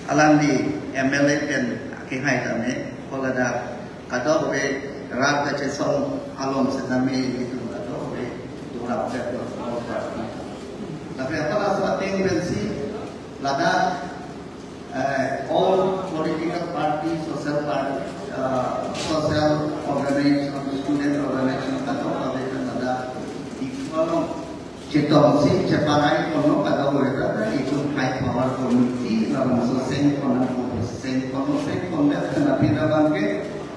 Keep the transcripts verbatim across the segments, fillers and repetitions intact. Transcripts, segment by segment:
Alangli M L A pen akehai tame, ko ladak kadokave rat kachesong along setame ilitum kadokave dorap det lo. Tapi apa laso ateng pensi ladak, eh, all political party, social party, uh, social organization, student organization kadokave pen ladak di kolong chetongsi cheparai ponlo kadokave ta, itum high power committee labangso seng pon nangpo, seng ponlo, seng pondet pen aphi labang ke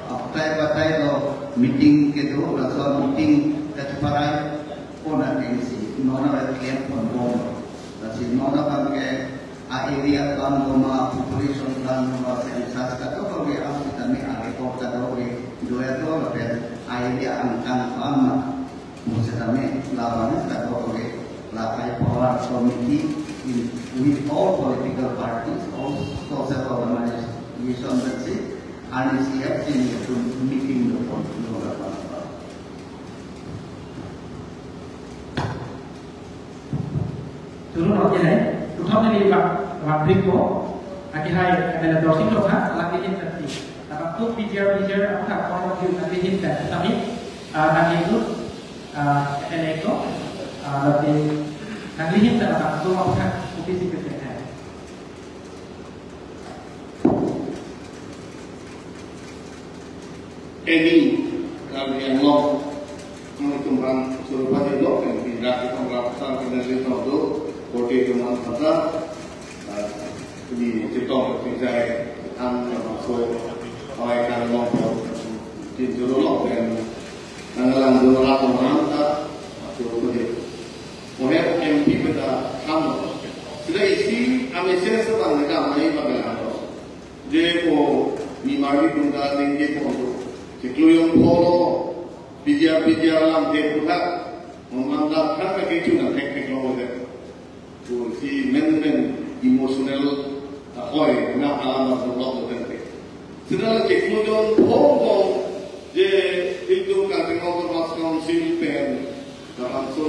atai batai lo meeting kedo, laso meeting kacheparai pon atengsi non avet klem ponbom. Lasi non abang ke a-area plan boma, population plan boma, census kadokave aphi tame a-record kadokave do-etlo lapen a-area angkang pama. Mo setame labang kadokave la high power committee in, with all political parties, all social organization pensi, arnisi aphi si meeting dopon lo labang. Turun oke deh, uthap neli bak, bak trik ko, akehai M L A Dorsing Rongphar, lagi hin tadi. Dapat tu P G R, P G R, apa tak, kalau view lagi hin tadi, tapi, ah, lagi itu, ah, M L A ko, ah, lagi, lagi hin tadi, apa tu, apa tak, kopi sih kita. Eni, Karbi Anglong, nangtumpang surupa jelo, pen pindah ke pemrapatan kenali tau do, kode teman kata, eh, di cetong pinjai, an, masuk, awai kan long, tin jelo, pen, nanglang dua ratus orang ta, masuk kode. Oher M P beta ham. Sida isi amese sebang ni kam mai bang lang. Je ko ni mari pun ta ding je ko tu. Chiklo jongpho lo. P G R, P G R lam de puthak. Memang lam kan kaki chu na thek thek lo de. Tu si men men emotional, ah, hoi na alam na blok lo de. Sida la chiklo jongpho lo. Je ilitum Karbi Anglong Autonomous Council pen labangso,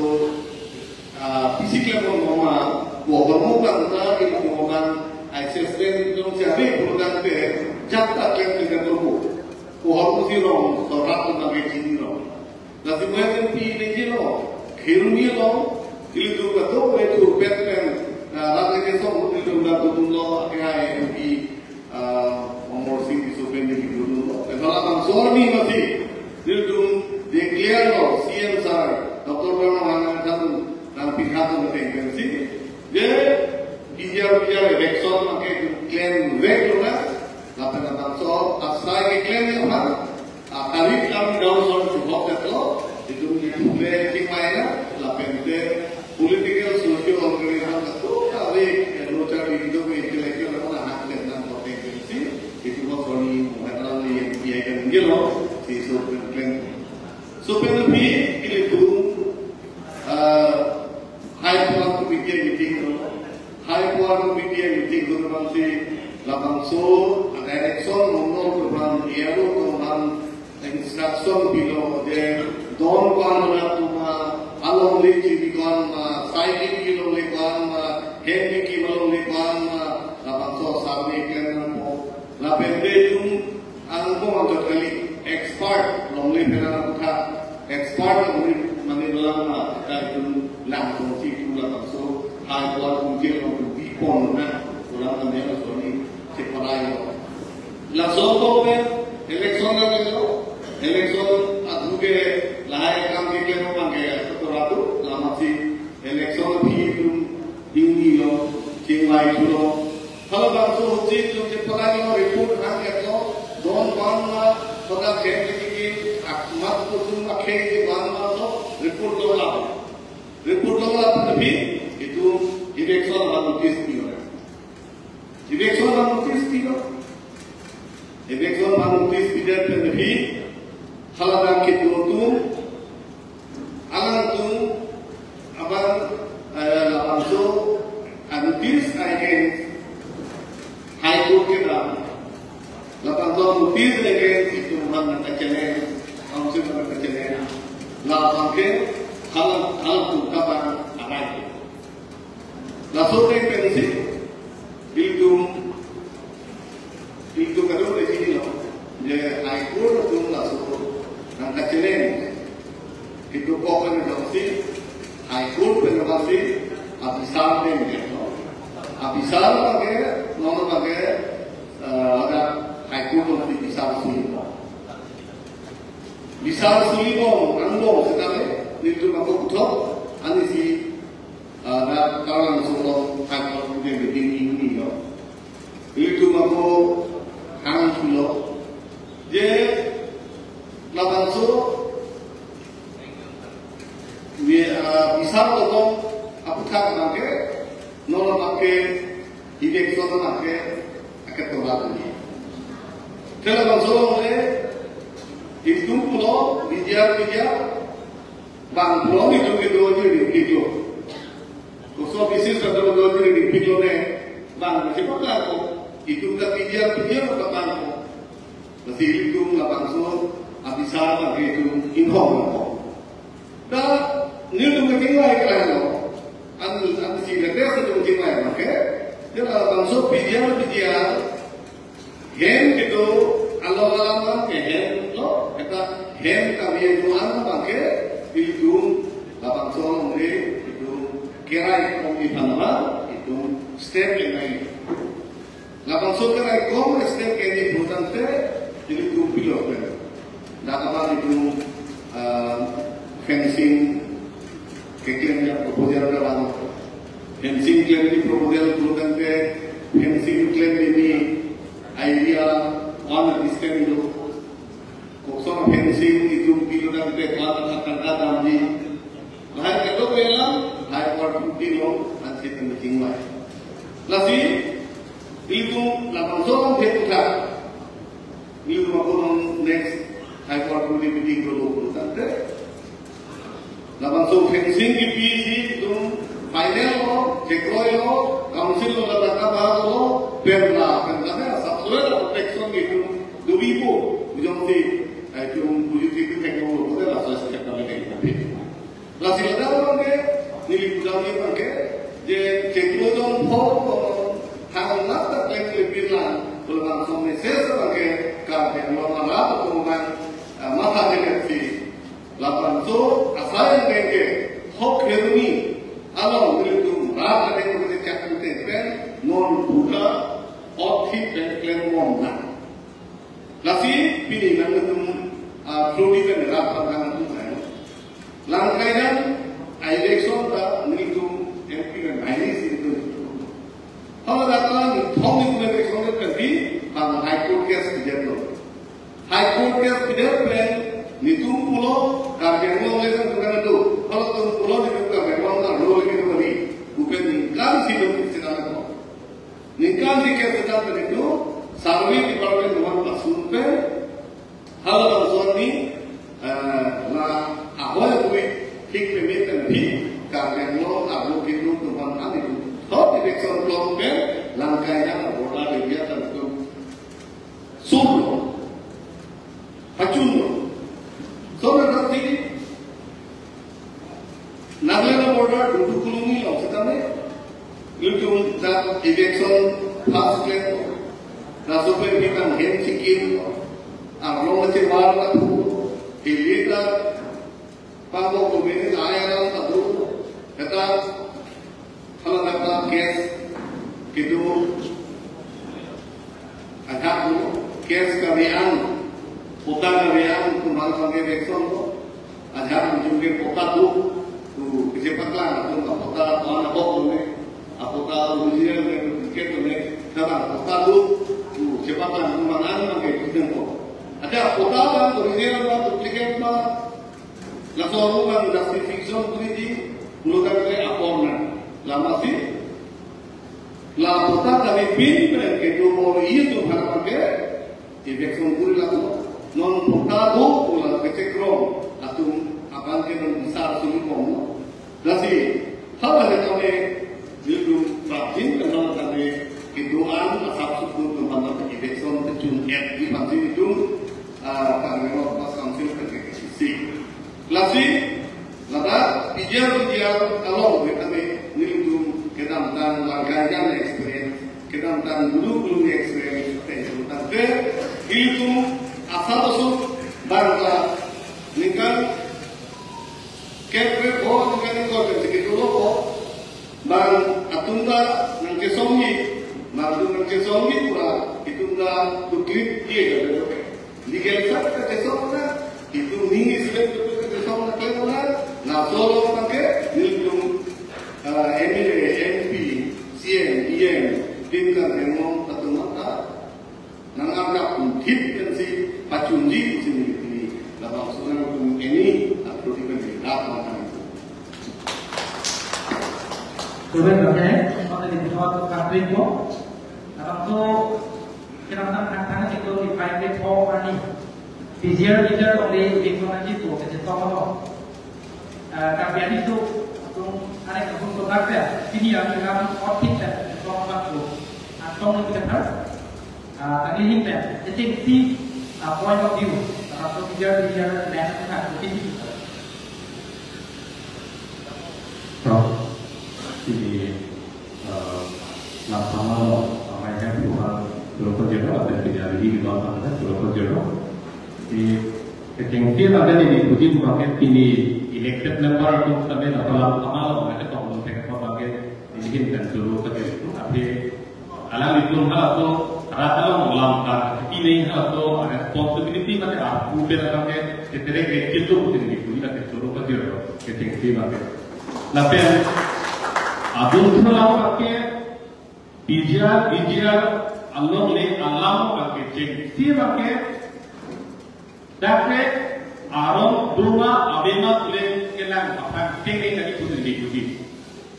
ah, pisi klem bom ma, ko ahormu abang ta ilitum abang assessment dong si ave pulotangte, jak ta klem klem lo ko. Ko ahormu si rong, so rat abang ke chini rong. Lasi mo M P ningje lo, khiruni lo, ilitum kadokave churpet pen, ah, rat kachesong ilitum latum lo, akehai M P, ah, Amarsing Tisso pen ni kipu lo. Pen halabangso arni masi, ilitum declare lo, C M sir, Doctor Tuliram Ronghang nangphan, nangpikha atum ateng pensi. Je, P G R, P G R election abang ke klem vek lo na, lapen labangso asai keklem aphan, ah, kali kami down zone chehok det lo, itum itum le chingmai na, lapen te political, social organization kadokave, eh, lo char di do ke intellectual lo na hak le nang ko te ke si, itum ko soni mo hak lang ni M P I kan ningje lo, si so pen klem. So pen aphi ilitum, ah, high power committee meeting lo, high power committee meeting lo, labangsi labangso direction mongol ko-an, A R O ko-an instruction pilo, de don ko-an atum ma, alongle chini ko-an ma, cycle kelongle ko-an ma, hand wheel kelongle ko-an ma, labangso survey klem nangpo. Lapen de itum angbong anchot kali, expert longle pela na kutha, expert longle mane lang ma, ta itum lang tong si itum labangso high power committee along itum bipon na, ulang kami laso arni cheparai lo. Laso ko pen election nanglo, election adhu ke lahai akam keklem abang ke ator atur, la masi election aphi itum ingni lo, chingvai thulo. Halabangso uji itum cheparai lo, report hang-et lo, don ko-an ma, kodak hem kiki, ak mat ko atum akhei ko-an ma lo, report lo la. Report lo la pen aphi, itum election abang notice pilo. Election abang notice pilo. Election abang notice pidet pen aphi, haladak kedo atum, alangtum abang, eh, labangso, ah, notice against High Court kedam. Labangso notice against itum abang nangkachallenge, council nangkachallenge. Labang ke halang, halang tum kabang arai. Laso ateng pensi, ilitum Bisar pen dia, no? Abisar abangke, non abangke, eh, ada High Court along bisar suli bom. Bisar suli bom, angbong setame, nelitum ako puthot, anisi, eh, ada Taralangso along High Court ke meeting ini, no? Nelitum ako hang pulo. Je, labangso, ni, eh, bisar tokong aphuthak abangke, non abangke, eviction abangke, aketola tadi. Te labangso along le, itum pulo, bidia, bidia, bang pulo, itum kedo, itum kedo. Koso bisis atau kedo, itum kedo ne, bang, siapa lah ko, itum ka bidia, bidia, ka bang ko. Lasi ilitum labangso abisar abangke itum inghong ko. Da, nelitum kachinglai klemlo. An, ansi latest itum chinglai abangke. Dia labangso bidia bidia. Hem kedo along alam ke hem lo. Eta hem kami itu an abangke. Ilitum labangso along le itum kerai kong di panama. Itum step yang lain. Labangso keraikom step ke-en pulotangte, ilitum pilok pen. Dak abang itum, ah, fencing keklem ya proposal kalang. Fencing klem di proposal pulotangte, fencing klem ini idea one distance itu. Koson fencing itum pilo dan pe kuat akan kadam di. Lahai kedo pelang, lahai kuat putih lo, ansi pen chinglai. Lasi, itum labangso along phe puthak. Itum ako non next, lahai kuat putih putih dolo putih tante. Labangso fencing kipi si itum final lo, chekroi lo, council lo, lata kabah lo, pen la, pen la, pen la, subsoil protection itum dubi po, ujong si, eh, itum buju si itum thek lo, pen la, so, so, thek lo, pen la. Lasi ladak abangke, neli pudam ni abangke, je chekroi jong pho, hang lata pen le pen la, labangso message abangke, ka pen lo, ma la, ko mang, eh, matha je si. Labangso asai abangke hok heruni along nelitum rat adeng kecak kute pen non buka othit pen klem bom nang. Lasi pini nangtum, ah, prodi pen rat pen nangtum nang. Langkai dan election ta nelitum M P pen nai si nelitum. Haladak ta nithom ni election pen di bang High Court case kedo. High Court case kedo pen nelitum pulo Karbi Anglong le sang tukang do. Halatum pulo nelitum Karbi Anglong arlo le kedo kali. Bupet ningkan si do case kedo. Ningkan si case kedo pen itu survey department one pasun pen halabangso ni, eh, la ahoi hui thik peme pen phi Karbi Anglong arlo kedo atum aphan ani tu. Thot election klong pen Langkai nang border area atum sur lo, pachun lo. So na tadi Nagaland border dudu kulungi lo setame. Itum dak election first claim. Laso pen itum hem chikim. Arlo chevar la phu. Hilita pamo komini la ya lam tadu. Kata haladak ta case kedo ajak lo, case kave-an, patta kave-an, atum aphan ke election lo. Ajak atum ke patta do, tu kachepaklang atum ke patta ko-an ahok lo ne, apatta original ne, duplicate lo ne, kadang patta do, tu chepaklang atum aphan an ke kutem ko. Ada patta abang original abang duplicate abang, laso aru abang justification kuri di, pulo tangte apor nang. Lama si, la patta kave pin pen kedo bor-i atum aphan ke, election kuri lak lo. Non patta do pu la kechekro atum aphan ke non bisar suli bom lo. Lasi, hala hetame nelitum prapjin pen hala hetame kedo-an asap suku atum aphan election kechun-et di aphan si nelitum, ah, Karbi Anglong Autonomous Council pen ke si. Lasi, ladak P G R, P G R along hetame nelitum kedamtang Langkai jan experience, kedamtang bulu bulu experience, te kedamtang te nelitum asap suku bangla ningkan kepre bo ningkan ikor ke sekitu lo bo bang Nangkesongji, nangtum nangkesongji pura, itum ta duklik dia jadu. Legal side ta kesong na, itum ning islem tu kesong na klem na, na solo pakai, nelitum, ah, M L A, M P, C M, E M, tim kan hemong, atum ta nang angkat thip pensi pachunji pusi neli pini labangso nangtum eni akroti pen dak mantang itu. Tulen kake, maka di pesawat kapring ko. Abang tu kenang tang tang tang itu di private home ani. P G R, P G R only di mana itu kecil tong. Eh, Karbi Anglong itu, tung, ada kampung tu Karbi ya. Sini ya, dengan otik ya, tong batu. Atong itu kan. Ah, kami ini pen, I think the, ah, point of view, ah, so P G R, P G R, land, ah, so P G R. Prof, sini, ah, lam sama lo, amai kan Tuhan, Tuhan pun jodoh, dan P G R ini di bawah sana, Tuhan pun jodoh. Di kechengsi ada di Puji Bumaket ini elected member tu sampai lam sama lo, mereka tong belum saya kau pakai, ini kan Tuhan pun jodoh, tapi Alanglitum halaso rat along lam kan, ini halaso responsibility mate arpu pen abang ke, keterek ke kitu putin di puni la ke choro ka jero, kechengsi mate. Lapen adun thulak ke, P G R, P G R along le alam ke kechengsi mate. Dak ke aron doma abema tulen kelang aphan kengkeng kali putin di putin.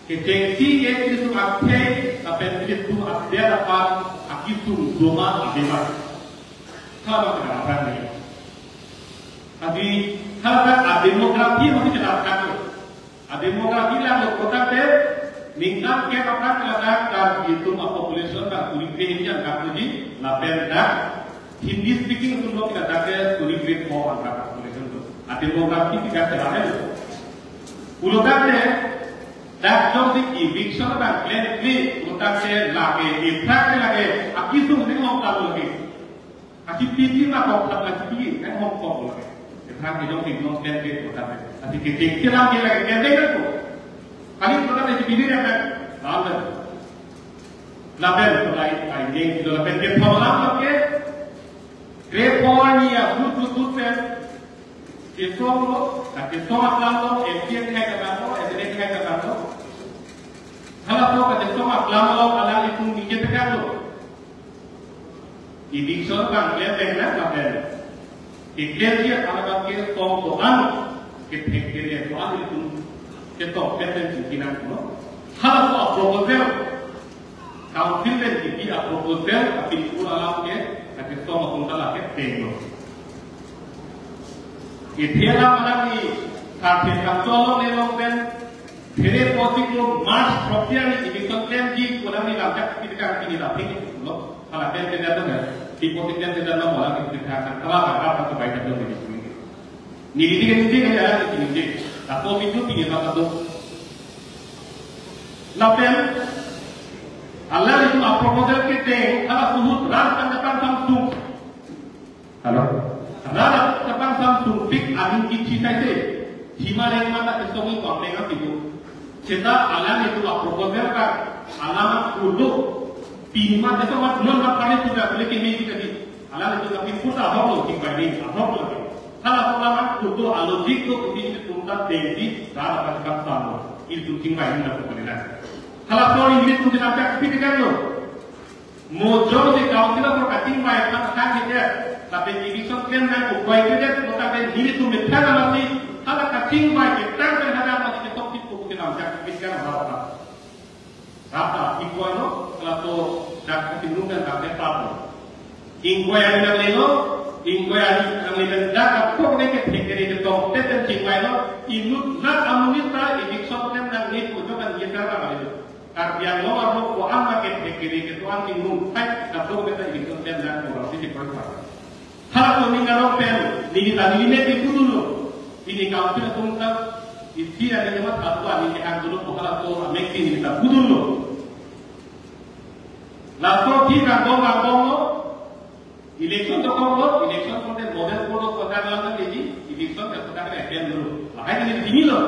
Kechengsi ke ilitum akhei, lapen ilitum akhei aphan akisung doma abema. Thala kelang aphan ni. Adi, thala a demography masih kelang aphan. A demography lang lo kota te, ningkan ke aphan kelang dak ilitum a population dak kuri kre hini angkat puji, lapen dak Hindi speaking atum lo kita dak kuri kre ko angkat population tu. A demography kita kelang lo. Pulo dak te, dak jongsi eviction abang klem kle, pulo dak te lake, iprak ke lake, akisung ning long talu lake. Aki piti ma kok thap la piti, kan hong kok lo. Iprak ke jongsi long klem kle, pulo dak te. Aki kechengsi lang ke lake, klem kle ko. Kali pulo dak te piti ya kan, lalu. Lapen, lain, lain, lain, lapen kethom alam ke, grade four ni ya, good, good, good pen. Kesong lo, ka kesong aklam lo, M P akhei aklam lo, M L A akhei aklam lo. Halaso ka kesong aklam lo, alanglitum ningje tekang lo. Eviction abang klem beng na, lapen. Keklem dia alam abang kesong doan, kethek kere doan ilitum. Ketok kethek cingkinang lo. Halaso a proposal. Council pen kipi a proposal, apin pura alam ke, ka kesong atum ta lake peng lo. Ithe alam alam ni karpet kacholo ne long pen, phere posik lo March throkphi arni eviction klemji pu alam ni lamjak kipi tekang pini la pini lo, hala pen pen lo kan, pi posik klem pen lo mo alam kipi tekang kan, tala kan, apa tu baik kan lo ni. Neli ningje ke ningje ke ya, neli ningje. Laso video pini apa tu? Lapen, alanglitum a proposal ke te, hala suhut rat tangkapan samsung. Halo? Rat tangkapan samsung pik aning kichi sai se. Hima reng mata kesong i pang reng api tu. Seta alanglitum a proposal ka, alam kudo. Pini mata kesong mat non mat kali sudah boleh kemi kita di. Alanglitum apin pura ahok lo, chingvai ni, ahok lo. Hala alam kudo a logic do, kuti ilitum ta dengdi, rat tangkapan samsung. Ilitum chingvai ni na ko panilan. Hala so ilitum tina pek pitikan lo. Mo jongsi council apor kachingvai tang tang hite, tapi eviction klem nang upai kre det, mo ta pen ilitum methang amasi, hala kachingvai ke tang pen hada amasi ke tok tip ko tina pek pitikan hala. Rata ingkoi lo, laso dak kasinung dan dak pepar lo. Ingkoi ari nangle lo, ingkoi ari nangle dan dak apok ne kethek kere ketok teten chingvai lo, inut nat amonit ta eviction klem nangne pu jokan ye kara kali lo. Karbi Anglong arlo ko-an ma kethek kere ketok an chingnung, hai, katok meta eviction klem nang ko rang sisi koi koi. Hala ko ning arong pen, neli ta neli ne pi pudun lo. Pini council atum ta, isi ani lemat satu ani ke ang dulu ko hala ko amek pini ta pudun lo. Laso di kangkong kangkong lo, election dokok lo, election ko te model ko lo ko ta lang ke di, election ka ko ta ke pen lo. Lahai ini sini lo.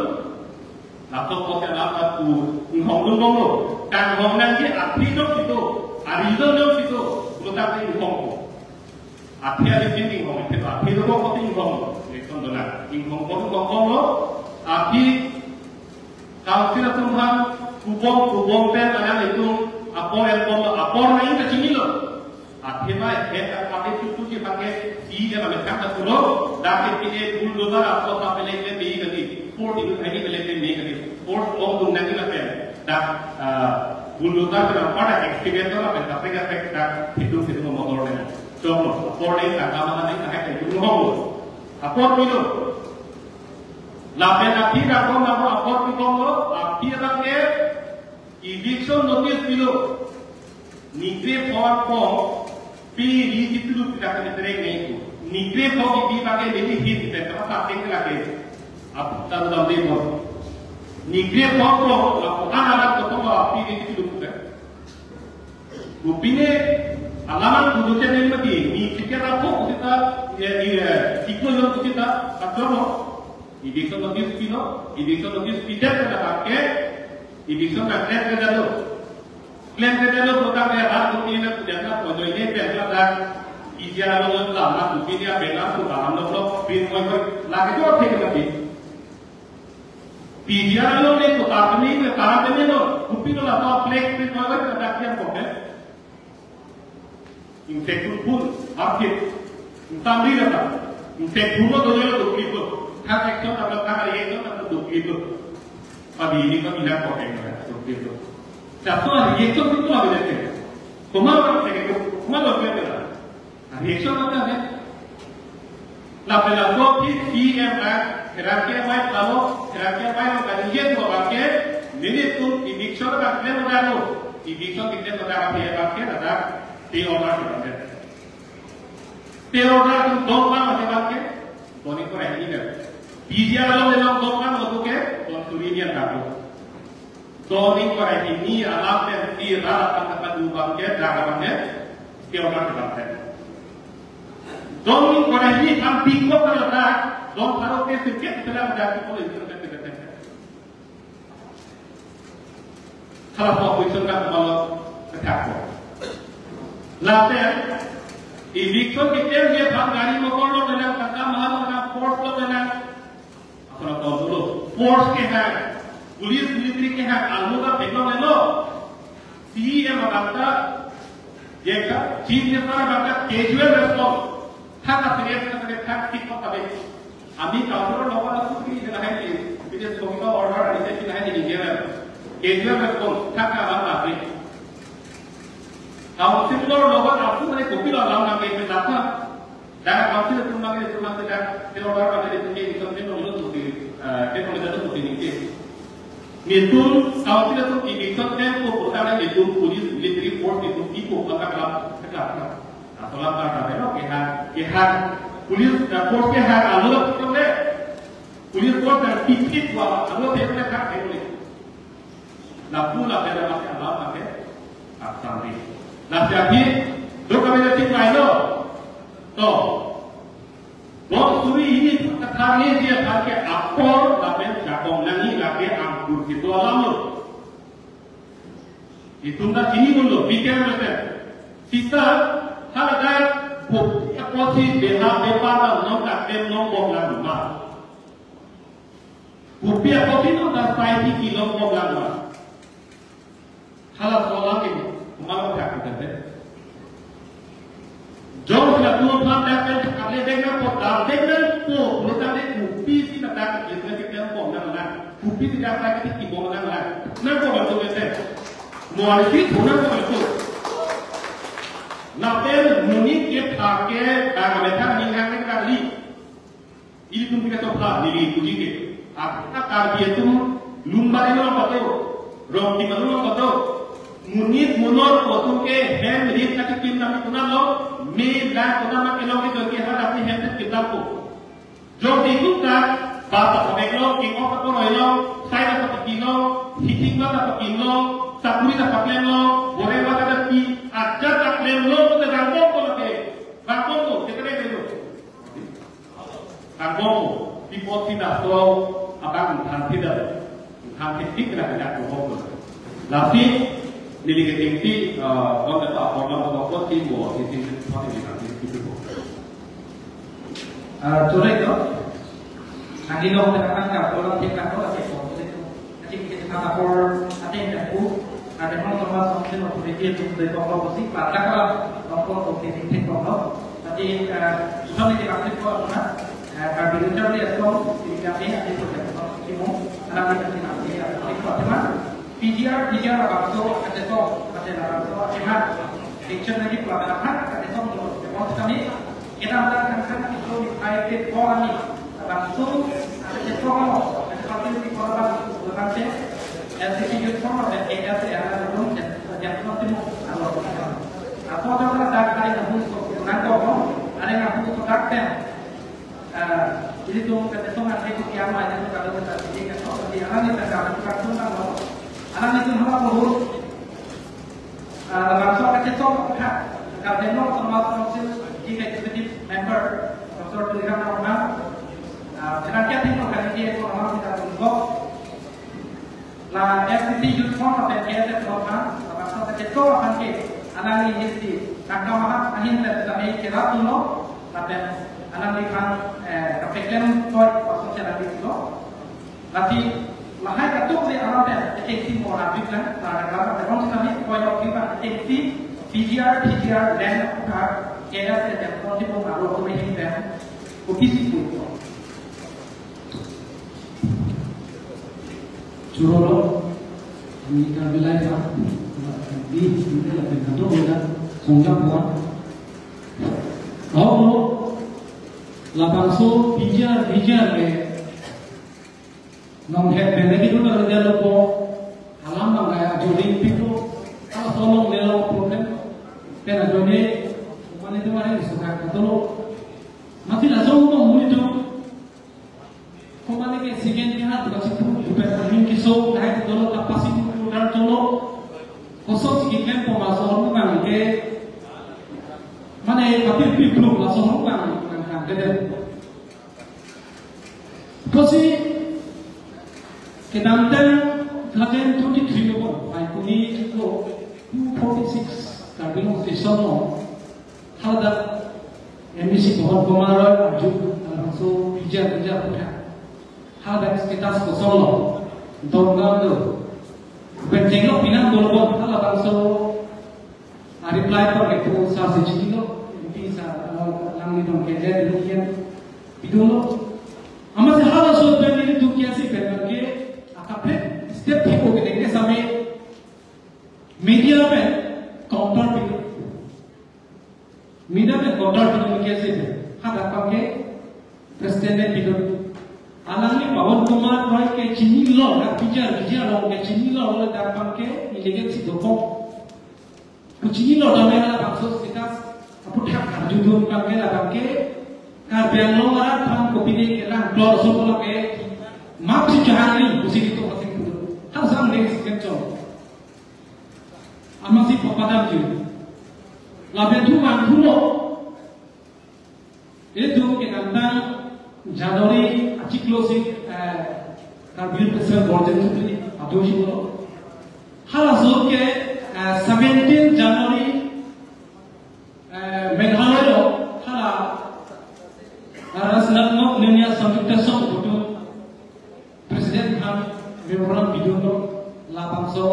Laso apotsi alam ta pu inghong dunbomlo. Kanghong nangji aphi jongsi do, ari jongsi do, pulote inghong. Aphi ari pin inghong, aphi, aphi do apotsi inghong. Election do nang. Inghong pon inghongbomlo. Aphi council atum aphan kubom, kubom pen alang itum apor elbomlo, apor nangji ta chinilo. Athema het apate tutu ke bangke si ke bangke kang ta pulo, dak ke pine bulldozer apo ta pele ke me kali, port itu hini pele ke me kali, port om dung nangji lapen, dak, ah, bulldozer ke pada excavator lapen kaprek kaprek dak hitung hitung motor ne. Choklo, apor ne dak kama ne dak hitung ho. Apor pilo. Lapen aphi dak bom dak bom apor pibomlo, aphi bangke eviction notice pilo. Ningkrepho apor pi ri di tulu kita kami tereng ne ko. Ningkrepho di di pakai di di hit kita kama pakai ke lagi. Ap taru dam demo. Ningkrepho apor, lapu anak anak to pama pi ri di tulu kita. Bupine alaman kudu channel mati. Ni pikir apa kita, ya, ya, ikut yang kita, kacau. Eviction notice pilo, eviction notice pidet ke dak ke, eviction nangklemkledet lo. Klemkledet lo pulote ke rat bukti na kudet na pojoi ne pen ladak. P G R along lam na bukti dia bela tu lam lo lo, pin moi moi, lagi tu apa yang lagi? P G R along ne kota pini, ne tara pini lo, bukti lo la tu plek pin moi moi, ladak dia kok eh. Ingtek phun phun, artip. Ingtamri data. Ingtek phun lo dojo lo dukli lo. Thang action ta thang reaction ta dukli lo. Padi ini kan ilang kok yang dukli lo. Satu hari reaction itu lagi deh. Koma orang cek itu, koma lo dia kena. Reaction apa ya? Lapen laso aphi C E M a, pherangke amei palo, pherangke amei lo kali yen lo bangke, nelitum eviction bang klem lo dano, eviction klem lo dano aphi bangke, ladak stay order ke bangke. Stay order atum dong bang lo ke bangke, doni ko ini kan. P G R along dong bang lo ke, don suri nian dano. Zoning pada ini alam dan di ralat tangkap adu bangke, jaga bangke, ke orang ke bangke. Zoning pada ini kan bingkok kalau tak, zon kalau ke sikit selang dan kita itu kan kita kan. Salah satu itu kan kalau ketak. Lapen, eviction kita dia bang gari motor lo dengan kata mahal dengan force lo dengan Aphrang tong dolo. Force kehang, police military kehang, almu ta theklong lelo. C E M abang ta, jeka, chief minister abang ta casual response. Thang ka serious ka serious thang tik kok kabe. Ami counter lo wala tu ni jela hai ni. Bide song ka order ani se jela hai ni jela. Casual response, thang ka abang ta be. Council lo lo wala tu ni kopi lo lam na ke pe ta. Dak council atum bang, atum bang dak, ke order bang, atum ke eviction ke nong lo tuti, eh, ke nong lo tuti ni ke. Netum council atum eviction ke ko kota na netum police military force netum iko bang dak lam, ke dak lam. Atau lam dak dak lo ke ha, ke ha, police dak force ke ha, alo lo tuti le. Police force dak tipit wa, alo ke le ha, ke le. Lapu la pera mate alam mate aksam di. Lasi ahi, do kami na tin mailo. To. Bom suri ini kathar ni dia pakai apor lapen jakong nangji lake angkur kedo alam lo. Itum ta chini dun lo, pikir mate. Sita haladak bukti apotsi beha bepar ta nong katem nong bom lang ma. Kopi apotsi nong ta sai ti kilong bom lang ma. Halaso alam ke, komat lo thak kita te. Jong sila tu aphan dak pen kale dek nangpo, dak dek nangpo, lo ta dek kopi si na dak ke dek nangpo nang nang. Kopi si dak dak ke ki bom nang nang. Nangpo ba tu ke te. Mo ari si tu nangpo ba tu. Lapen monit ke thak ke, dak me thak ni hang ni kali. Ilitum kita sopla neli puji ke. Apot Karbi atum Lumbari along pato, Rongtim along pato. Monit monor atum ke hem rit na kekim nang kuna lo, me la kuna ma kelong ke ke ha dati hem rit kita ko. Jodi kita bata pabek lo, ke ko ko roi lo, sai na pakin lo, hiting na pakin lo, sakuri na paklem lo, bore ba ka dati, aja paklem lo, kita rangkong ko lagi. Rangkong ko, kita rengkong lo. Kangkong, pi apotsi laso abang than tidak. Ang tipik na kanya ko ho. Lasi neli ke tingti, eh, on the top, on the top, on the team mo, tingti, tingti, tingti, tingti, tingti. Ah, correct, no? Ang ilong tengah kan ka, orang tingkat ko, lagi ko, lagi ko. Lagi kita kata por, ada yang aku, ada yang mau sama, sama, sama, sama, dia tu, dia kok, kok, sih, pada kalau, kok, kok, kok, sih, sih, kok, kok. Tapi, eh, susah nih, dikasih ko, na? Eh, kalau di luar dia, kok, di kami, ada yang mau, mau, mau, ada yang mau, mau, mau, mau, P G R, P G R labangso kachetong, kachetong labangso achemat. Election lagi pula labang kachetong dolo. Tebon kami, kedamtang kan kan itu di Taipei Forum ni. Labangso kachetong lo, kachetong di Forum labang, labang se, L C P Youth Forum dan K S A yang ada belum, dan yang belum temu. Alo. Apa tu ada dak ada yang hapus ko, nangkok ko, ada yang hapus ko dak tem. Ah, ilitum kachetong ate ko kiam aja tu kalau kita sini kan, oh, di alam itu kan, kan, kan, kan, alam itu hal apa, ah, labangso kachetong, ha, kalau dia mau sama council, di executive member, Doctor Tuliram Ronghang, ah, sedang kita tinggal kali dia ko alam kita tunggu. La F C C Youth Forum lapen K S A Youth Forum, labangso kachetong aphan ke, alangli history, tangka maha ahin le tame kerap tuno, lapen alangliphan, eh, kapeklem toi, waso cherap tuno. Lasi, lahai katuk le alam pen, agency mo rapid lang, la, la, la, la, kami point of view kan, agency, P G R, P G R, land, ha, K S A, dan kong si pong aro, kami hin pen, ko P C pun. Churolo, ini kami lai pa, di, ini lah pengkanto kita, songjak kuat. Oh, labangso P G R, P G R ke, nong het bene gitu na kerja lo po, alam bang kayak jodoh pintu, kalau tolong dia lo problem, kena jodoh, mana itu mana bisa kayak gitu lo, mati langsung mau itu. Komane ke second ke hat kasi pu bukan aning kiso dai dolo kapasi pu dar dolo. Kosok si kiklem po maso rumang ke. Mane kapir pir plu maso rumang nang kan dede. Kosi kedamtang twenty twenty-three lo, Phaikuni lo two forty-six Karbi Anglong station lo. Haladak M D C Pawan Kumar Roy arju, labangso P G R, P G R puthak. Haladak status kosonlo, Donggang lo. Benjeng lo pinang dolbom, halabangso a reply por ke po sa se chinilo, M P sa, eh, lang ni dong ke je dulu kian. Bidolo. Amatsi halaso pen nelitum kiasi pen ke, akaprek step thik-o ke dengke same media pen counter pidun. Media pen counter pidun ke ase pen. Hadak abang ke president pen pidun. Alangli Pawan Kumar Roy ke chinilo, dak P G R, P G R along ke chinilo, ladak abang ke illegal si dokok. Ko chinilo tame halabangso status aputhak arjudun abang ke, labang ke Karbi Anglong arat aphan kopine kelang klor so abang ke map si chahangri, pusi itu masing pidun. Hasam deng si kechon. Amatsi papadam ji. Lapen thu vangthulo. Ilitum kedamtang January achiklo si, eh, Karbi Festival borjen chutri adu si bolo. Halaso ke, eh, seventeen January, eh, Meghalaya lo, hala, eh, Rasnatnok Ninya Samyukta Song Butu President aphan memorandum pidunlo, labangso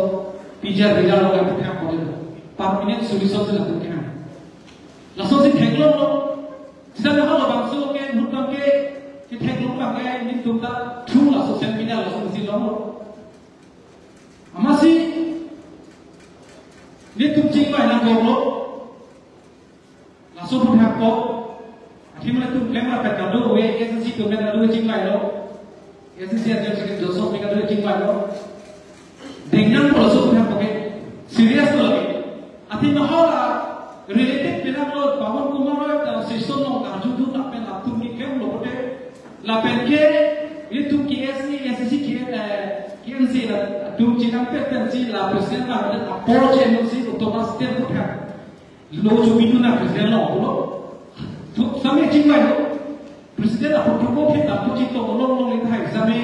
P G R P G R along ke puthak kodelo. Permanent solution si latum kehang. Laso si theklonglo. Sita halabangso ke mutang ke, si theklong abang ke nelitum ta through la social media laso si longlo. Amatsi nelitum chingvai nangkoklo. Laso puthak ko. Athema nelitum klemra pet kado we S C C atum kado chingvailo. S C C Adhyaksh Joseph kado chingvailo. Dengdang ko laso puthak ko ke. Serious lo lagi. Athema hala related pinanglo Pawan Kumar Roy ta session along arjudun lapen latum ni klemlo pote. Lapen ke nelitum K S A, S C C, K, eh, K N C latum chinam pet pensi la president la approach M C Thomas Temple kan. Lo chobidun a president lo, lo. Same chingvailo. President a protocol ke ta puji to long long le thai same.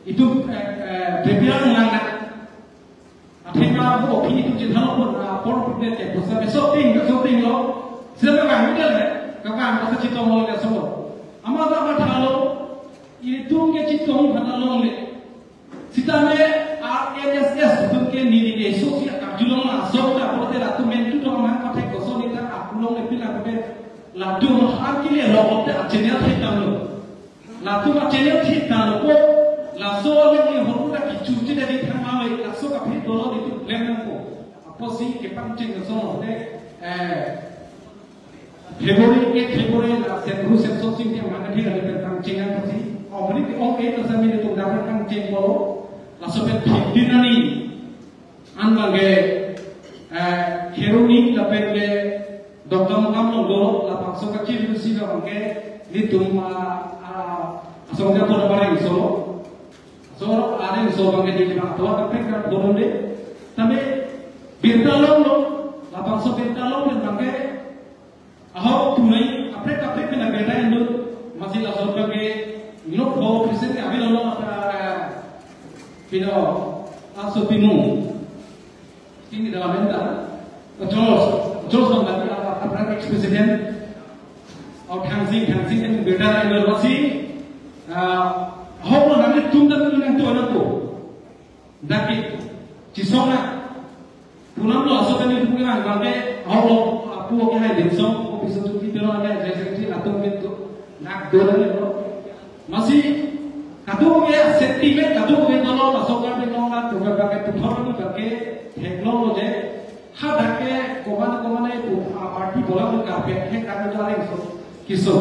Itum, eh, eh, prepare lang na. Athema bo ophi itum chethan lo pon, ah, por putne te, bosa beso ting, beso ting lo. Sila ka bang middle hai, ka bang bosa chetong lo le so. Ama ta ba tha lo, itum ke chetong phan longle. Sitame R N S S itum ke neli ke so si karjulong la so ta pon te latum men tu dong ma ka thek ko so ni ta akulong le pila ke latum han ke le lo te a channel thek tam lo. Latum a channel thik tanglo ko, laso along ni hon ta kichu che dari thang ma le, laso kaphi dolo di tu klem nangpo. Apotsi kepangcheng laso te, eh, February, eight February la Sen Ru Sen So Sing tiang mana thik ada pangcheng apotsi. Omri ti ong eight laso mi tu dapat pangcheng ko, laso pen fifteen ani. An bang ke, eh, Kheroni lapen ke Dongkamukam along do, labangso kachiri si bang ke, nelitum, ah, ah, asong japo na bareng so. So, areng so bang ke di bang tua kaprek kan bonon de. Tame birta along lo, labangso birta along bang ke, ahok tunai, kaprek kaprek pina beta indu, masih laso bang ke, inok ho present ke abi lo apa, pino, aso pinu. Ini dalam enta, Charles, Charles bang tadi apa, apa ex president, au Thangsing, Thangsing kan beta indu masih, ah, ahok lo nanti tum dan nang tu anak tu. Daki, chisong na. Pulang lo, so kami punya bang ke, ahok lo, apu ke hai din song, ko bisa tu kita lo ada, jadi kita latung gitu. Nak dua ni lo. Masih, kado ke sentiment, kado ke dolo, masuk kan di nong na, tu bang ke puthor ni bang ke, theklong lo je. Hadak ke, koman, koman ni, pu, ah, party bola ni karpet, he kan tu areng so, kiso.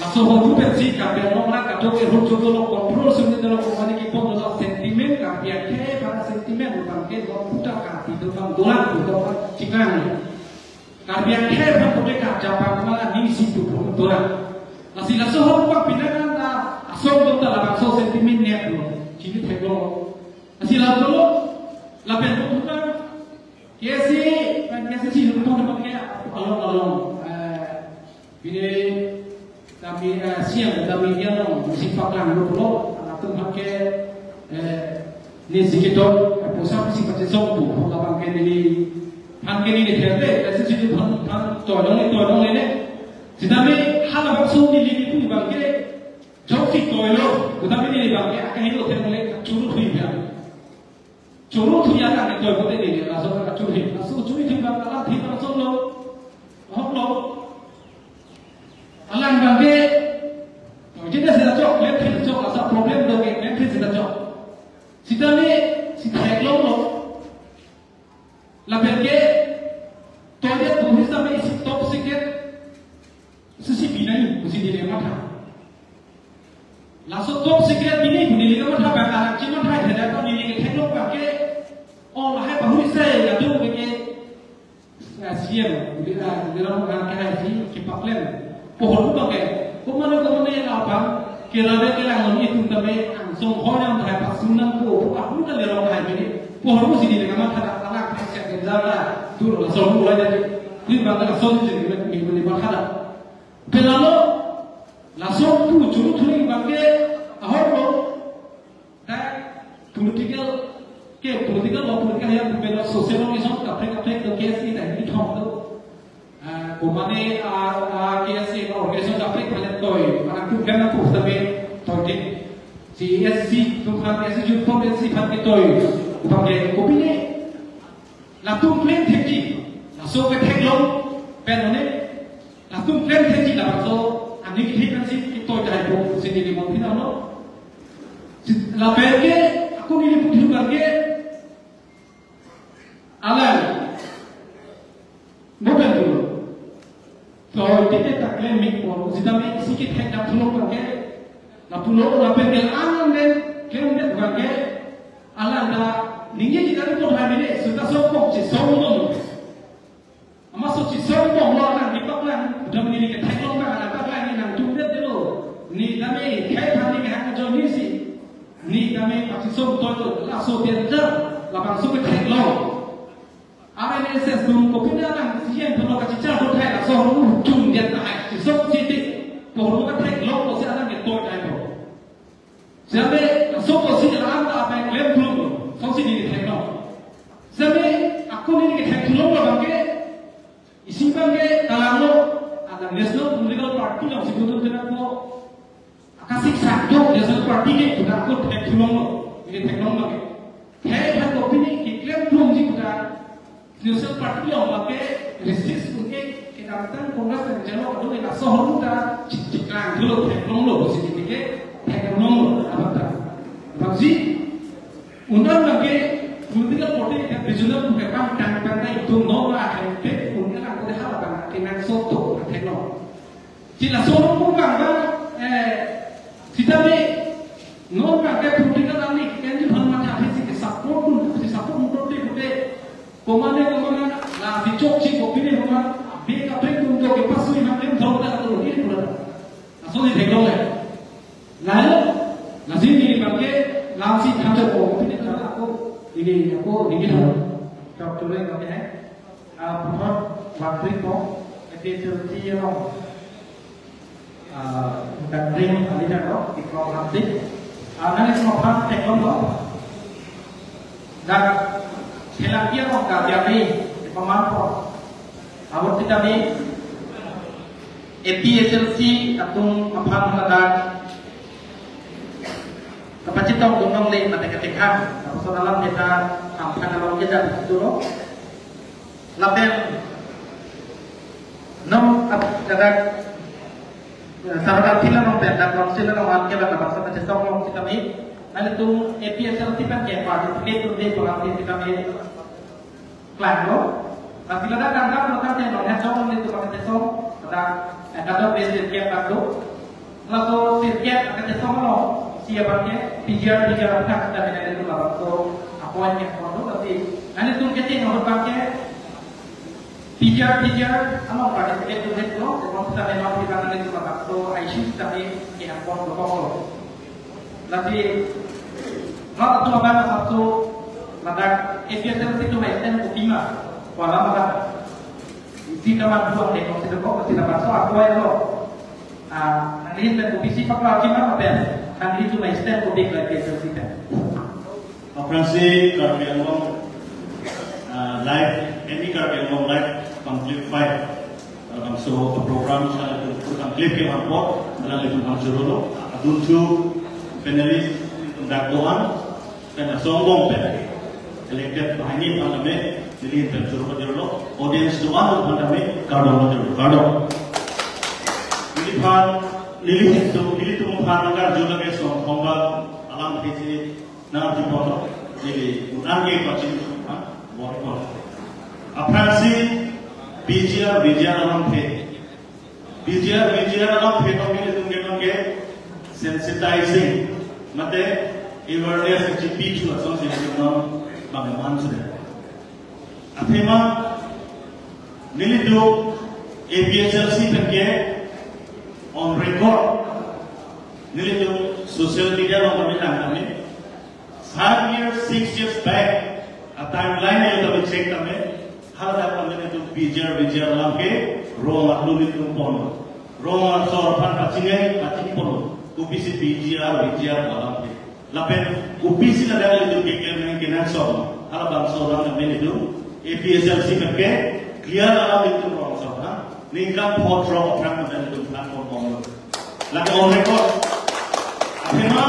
Laso hotu pensi Karbi Anglong la kadokave hut jodo lo control sumni dolo, komat ni kepon dolo sentiment Karbi akhei para sentiment bang ke lo puta Karbi do bang dolang do bang chikang. Karbi akhei bang kode ka Japan mala ning si tu pun dolang. Lasi laso hotu bang pinangan la asong do ta labangso sentiment ne lo. Chini thek lo. Lasi laso lo lapen lo puta K S A, kan K S A si lo puta ke along along. Eh, Bini kami, eh, siang kami dia long, si paklang lo pulo, anak tum hake, eh, ni si ketok, eh, pusat si pachesong pu, labang ke ni, han ke ni ni kherte, eh, si si tu han, han, toidong ni, toidong ni ni. Sitame halabangso ni ni pu bang ke, jok si toilo, kutame ni bang ke, akai lo theng le, churu thui ya. Churu thui alang ke toi bote ni, laso ka churu thui. Laso churu thui bang alang thui bang solo. Hok lo. Alang bang ke, toi jeda sila chok, klem thui chok, asa problem do ke, klem thui sila chok. Sitame, si theklong lo. Lapen ke, toi de tu hisap me isi top secret. Sisi binai, kusi neli matha. Laso top secret bini, neli ke matha bang anak chi matha, theda ko neli ke theklong bang ke, oh, lahai bahuri sai, ya tu ke, ya, C M, di, ah, di ram kan ke hai si, kipaklem. Pohor tu bang ke, kumane, kumane, apa, kira de ke lang ni tum tame, angsong ho yang hai pasunang ko, apa, tu le ram hai bini. Pohor tu si neli ke matha, anak, anak, anak, anak, anak, tu laso mulai jadi, tu bang ke laso ni jadi, ni, ni matha. Pelalo, laso pu churu thui bang ke ahok lo, ta political ke political lo political ya pelo social organization kaprek kaprek do K S A ta ni thong do. Ah, kumane, ah, ah, K S A organization kaprek mane toi, mana tu kan aku tapi toi ke. C S C tu kan K S C youth pon C pon ke toi, upake kopine. Latum klem thekji, laso ke theklong, pen one, latum klem thekji labangso, ani kithik kan si, ito jai po, si neli mon pina no. Si, lapen ke, ako neli puthu bang ke, alang, mo pen dulu. Toi tete ta klem mik pon, sitame si kethek dam thulok bang ke, lapulo, lapen ke, alang den, klem den bang ke, Alang ta ningje ji dari pon hai mene, suta sokpok si song dong. Ama so si song dong lo alang dipak lang, dam neli ke theklong bang alang pak lang ni nangtum det delo. Ni dame khai phan ni hang jo ni si. Ni dame pati song toi lo, laso tian jar, labangso ke theklong. R N S S dum kopine alang si yen pon lo kachichar do thai laso ru chung dia ta hai, si song si ti. Pon lo ka theklong lo si alang ke toi thai lo. Siape Sik sak do, National Party ke puta ko thek thulonglo, ini theklong lagi. Thek ha ko pini keklem thumji puta National Party along lake resist unke kedamtang Congress dan jalo adu ke laso holu ta chik chik lang thulo, theklonglo, bosi ini ke theklonglo, apa ta? Abang si, undang lake political party ke regional ke pang tang tang ta itu no la hai pe undang lake hala bang ke nang soto theklong. Sila solo pun bang bang, eh, sitame non bang ke political ani kenji bhan matha hai si ke support pun, si support pun tote tote. Komane komane la si chok si kopi ne homa, be ka pek tum jo ke pasui ma klem thong ta to ni pura. Laso ni theklong le. Lalu, lasi ni bang ke, lam si tham chok kopi ne ta ako, ini ako, ini thong. Doctor le ko ke hai. Ah, puthot wangkri po, A P H L C along. Ah, dangring alida do, di program si. Ah, nang isi maphan theklonglo. Dak, Sri Lanka along ka dia ni, di paman po. Awat kita ni, A P H L C atum aphan haladak kapachitong dunong le mate katekhang. Lapuson alam kita amphan along kita betul. Lapen non ap-, kadak, eh, Saroda Phila non pen, dak Council non an ke bang bangsa pachesong long sitame. Nanglitum A P H L C pen ke participate dun de program si sitame klanglo. Lasi ladak kangkam lo kan te non hesong nanglitum pachesong, dak, eh, kadok besi ke kadok. Laso sirkep akachesong lo, si abang ke, P G R, P G R athak kita bina itu labang so, appoint yang kono, tapi, nanglitum kecil nomor bang ke, P G R, P G R, ano participate tu het lo, sebab kita memang kita nanglitum labang so, I C U kita ni, ke appoint lo kok lo. Tapi, kalau tu abang satu, ladak, A P H L C itu main ten kutima, kuala madak. Isi kawan buat deh, kalau tidak kok, tidak masuk, appoint lo. Ah, nangli pen kopisi pakla kima pen, nangli tu mai stand ko big like this sita. Aphrangsi Karbi Anglong, ah, live, any Karbi Anglong live, conclave five. Alangso program sa itu conclave ke mampo, alanglitum pangchuro lo, adunthu panelist, dak doan, pen asong bong pen elected banghini aphan tame, neli pen choro pajirlo, audience doan aphan tame, kardom pajirlo, kardom. Neliphan, neli hitu, nelitum aphan nangkarju lake song khomba alam hisi nangkarju pon, neli un-an ke pachin, ha, bon pon. Aphrangsi P G R, V G R alamthe. P G R, V G R alamthe tong nelitum ke tong ke sensitizing, mate awareness kachipi thu asonsi nelitum bang man sudah. Athema nelitum A P H L C pen ke on record nelitum social media along kami lang kami. Five years, six years back, a timeline yang kami check kami, haladak kami nelitum P G R, V G R alam ke, rong atlu nelitum pon. Rong asor aphan pachini, pachini pon. Kopisi P G R, V G R alam ke. Lapen, kopisi ladak nelitum ke kemen kenangsot. Halabangso alam kami nelitum, A P H L C pen ke, clear alam nelitum rong asor, ha? Ningkan phongo throk aphrang nelitum phan pon pon. Lake on record. Athema,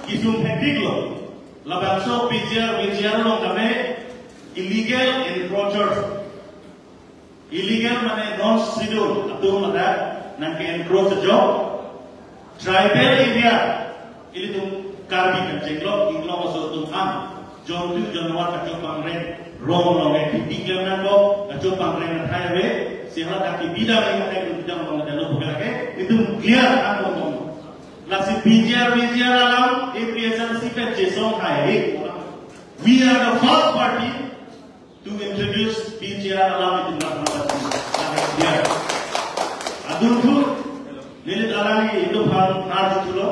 kisum hektik lo. Labangso P G R, V G R along kami illegal encroachers. Illegal mane non schedule atum ladak nang ke encroach ajok. Tribal area, ilitum Karbi kan chenglok, inglong aso atum an. Jontu jonwar kachopang reng, rong along ke kheti klem nangkok, kachopang reng athai ave, si haladak ke bidang ring athai bidang along ke dalo bukan ke, itum clear an ngomong. Lasi P G R, V G R alam, A P H L C pen chesong hai. We are the first party to introduce P G R alam itum ladak. Adunthu, neli alangli itum aphan arju thulo.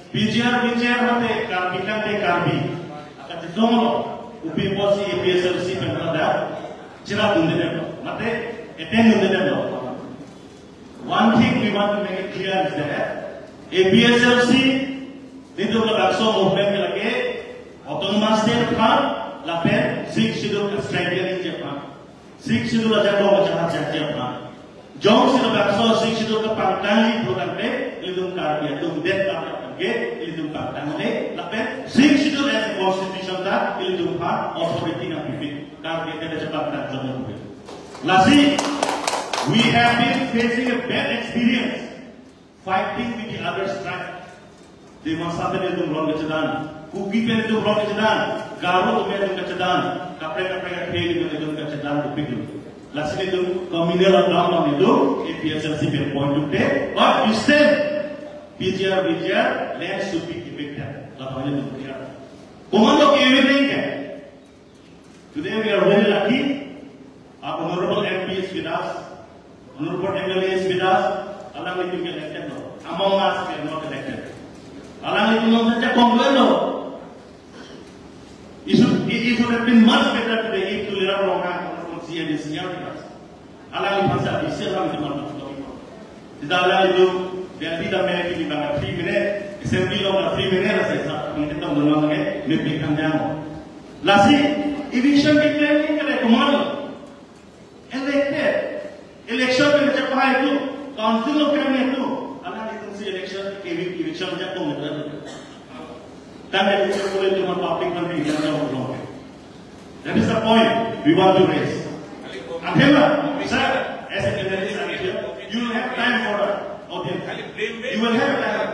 P G R, V G R mate Karbi kante Karbi. Akachesong lo, kopi pusi A P H L C pen ladak, chira dundedetlo. Mate, eten dundedetlo. One thing we want to make it clear is that A P H L C, nelitum labangso movement ke lake autonomous state aphan, lapen Sixth Schedule ka strengthening aphan. Sixth Schedule ajakong ajakong ajakong aphan. Jongsi labangso Sixth Schedule kapangtangji pulotangte, Ilitum Karbi atum det kap kap ke, ilitum pangtang le, lapen Sixth Schedule as a constitution ta, ilitum aphan authority nangpipe, Karbi atum le pangtang jong nangpipe. Lasi, we have been facing a bad experience, fighting with the other tribe. Dimasa pen ilitum ron kechedan, Kuki pen ilitum ron kechedan, Garo pen ilitum kechedan, kaprek kaprek akhei ilitum kechedan, kupik ilitum. Lasi ilitum communal account along ilitum A P H L C pen point to pay, but we said P G R, V G R, land should be evicted. Lapu ilitum clear. Komatlo ke-evict nangji ke? Today we are very lucky. Our honorable M P is with us. Honorable M L A is with us. Alanglitum ke elected lo. Among us, we are not elected. Alanglitum along saja kongwen lo. It should, it, it would have been much better today if Tuliram Ronghang, honorable C M is here with us. Alangliphan sa bisa alanglitum along. Sita alanglitum Delhi ta me ki bang three minute, assembly along ta three minute, lasi sa, mungkin ta donon ke, me pik kan jang. Lasi, eviction ke claim nangji ke komatlo. Elected. Election pen chepahai tu, council along kami tu. Alanglitum si election, evi-, eviction ajakong tu. Tangte ilitum ilitum public kan ilitum jong long. That is the point we want to raise. Athema, sir, as a journalist, I'm here. You will have time for the audience. You will have time.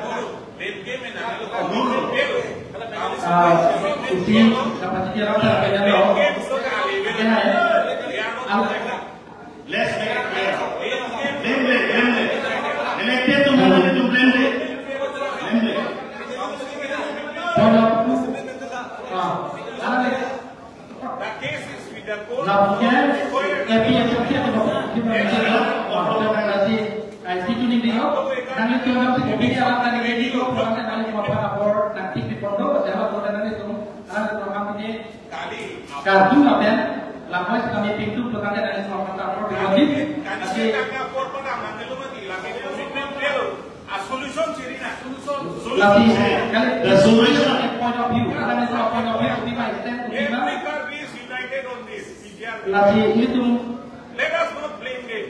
No, no. Ah, isi kapasitas orang terkait dengan lo. Oke, hai. Let's make it clear. Blame, blame, blame, blame. Elected to blame, blame, blame. Blame, blame. Point of, ah, ada nih. The case is with the court. Lapuke, A P H L C atau Bapuk Kim Bapuk Kim, ah, Bapuk Kim Bapuk Kim, ah, isi kuning dinglo. Nanglitum nang si kopi alam nang ready lo, pulang nang nangli mapa lapor, nangtik di pondo, jawab pondo nanglitum, alam itu kami ni. Karju lapen, lapuas kami pintu, pulang nang nangli mapa lapor, di kopi, nanti. A solution chiri na, solution. Lasi, kali, the solution, point of view, kali, point of view, di ma extend, di ma. Every Karbi is united on this. Lasi, ilitum. Let us not blame them.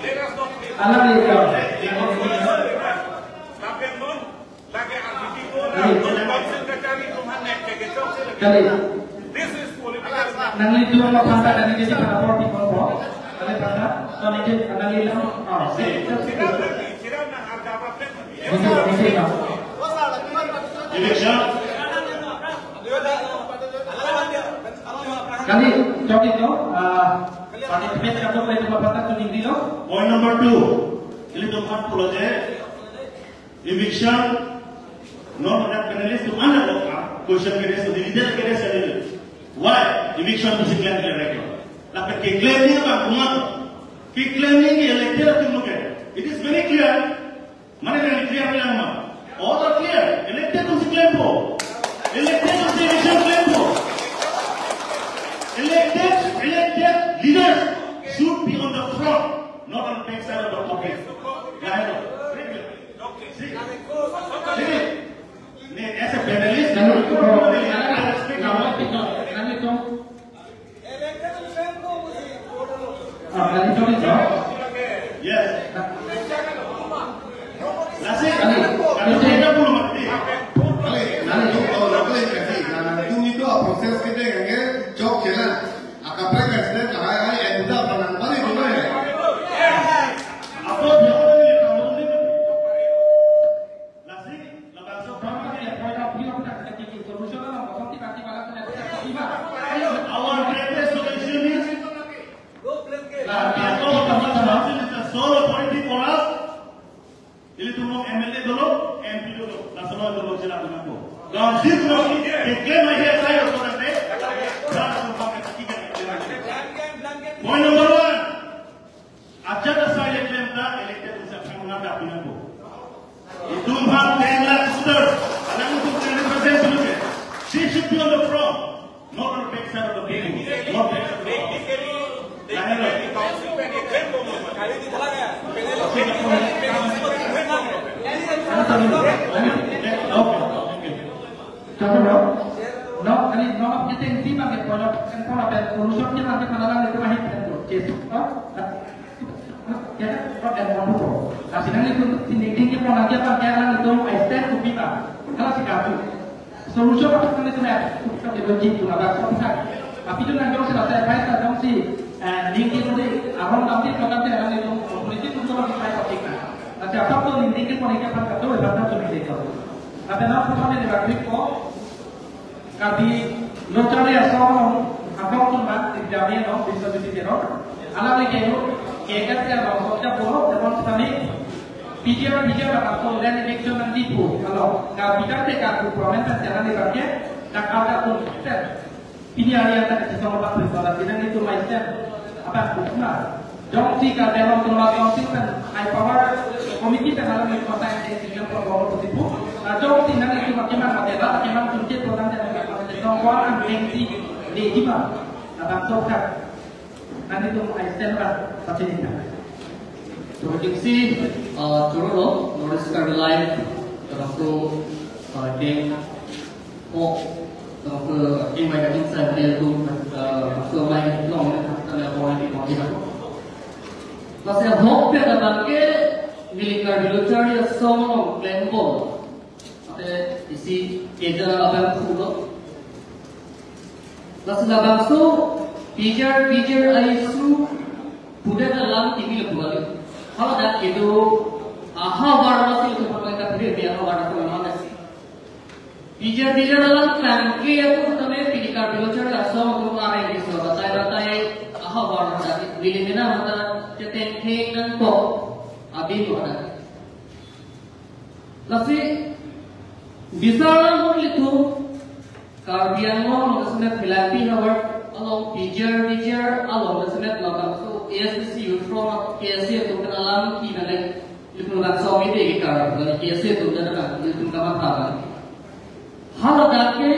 Let us not blame them. Alam ni, ya. Lapen non, lake R T P ko, non council kachari tum han nek ke chok se lake. Kali. This is political. Nanglitum aphan ta nangli jadi pada party ko, kali pada, so nangli, nangli lang, ah, si, si, si. Election. Kali, chok ito, ah, participate kato pa ito mapata tuning dilo. Point number two. Ilitum aphan pulo je, eviction, non-honored panelist atum anda lo, ah, question ke raise, the leader ke raise. Why? Eviction to si claim ke raise. Lapen ke claim nangji abang komat. Ke claim nangji elected atum lo ke. It is very clear. Mane nang clear lang ma. All are clear. Elected atum si claimpo. Elected atum si eviction claimpo. Elected, elected leaders should be on the front, not on back side of the public. Lahelo. See? See? Ne, as a panelist, I respect you. Ah, kali, sorry, sir. Yes. Lasi, kali, kali, sorry, sir. Kali, kali, sorry, sir. Kali, kali, sorry, sir. Proses kita yang ke jok jalan. Akaprek accident lahai hai, enda panang bali dulu ya. Apa dia? Lasi, labangso, our greatest solution is that the sole authority for us. Ilitum M L A dolo, M P dolo, laso dolo sila tunako. Council dolo, declare my head side of the day. Point number one. Ajat asai election ta elected atum si aphan mengharap pinangko. Itum aphan ten lakh voters. Alanglitum ke represent dulu ke. She should be on the front, not on the back side of the people. Not back side of the people. Lahelo. Okay, okay. Thank you. Chalo, no? No, kali, no, kita yang terima ke, kalau, kalau ada solution kita nanti malam itu mahir kan tu. Yes, no? Ya, kan? Kau dan mau buka. Lasi nanglitum si ningding kepon nangji aphan ke nanglitum a-stand kopi ma, halasi karju. Solution aphan nanglitum ya, kita delo ji pun abang sokthak. Api tu nangjong si rasa advice ta jongsi, eh, ningding udah, aron dam di program te nanglitum politik untuk kita topik na. Lasi apap tu ningding kepon nangji aphan karju, apap tu ningding kepon. Lapen aphuthak ne debak ko, Karbi Lo Charli Asong along, akong tum ba, India along, Biswajyoti Terang. Alangli ke lo, K F C along, Sokja Puro, Devon Sami, P G R, P G R, apa tu, land eviction nangji pu, along, Karbi Tangte ka pu, promen pen jalan di bangke, dak ada pun, set. Pini hari yang tak kachisong apa, Biswala, tidak itu, my step. Apa, pu, na. Jongsi Karbi Anglong Autonomous Council pen high power committee pen alam ni kota yang decision ko bor ko tipu. Na jongsi nanglitum akeman mate ba akeman tum ke program dan akeman mate tong ko an dengsi di jiba. Na bang sok tak. Nanglitum a-stand ba pasti ni. Terima kasih, eh, Choro lo, North East Karbi Live, termasuk, eh, geng Oh, donc, euh, in my inside there too, uh, so my long, uh, quality of it. Lasi ahok pen abangke neli Karbi Lo Charli Asong along klembom. Ate isi keja abang pulo. Lasi labangso P G R, P G R a-issue pudet alam kimi le pulo. Haladak kedo ahavar lasi itu pakai kapire dia ahavar itu mana sih? P G R, P G R alam klangke atum tame pini Karbi Lo Charli Asong atum areng keso batai-batai ahavar hadak, neli mena mata chetengtheng nangkok abin hadak. Lasi bisar lang hon ilitum Karbi Anglong along semet Melati havar along P G R, P G R along semet labangso A S D C Youth Forum, K S A atum pen alam ki nalek. Ilitum labangso mide ke kar, bagi K S A atum dan anak, ilitum kamatha bang. Haladak ke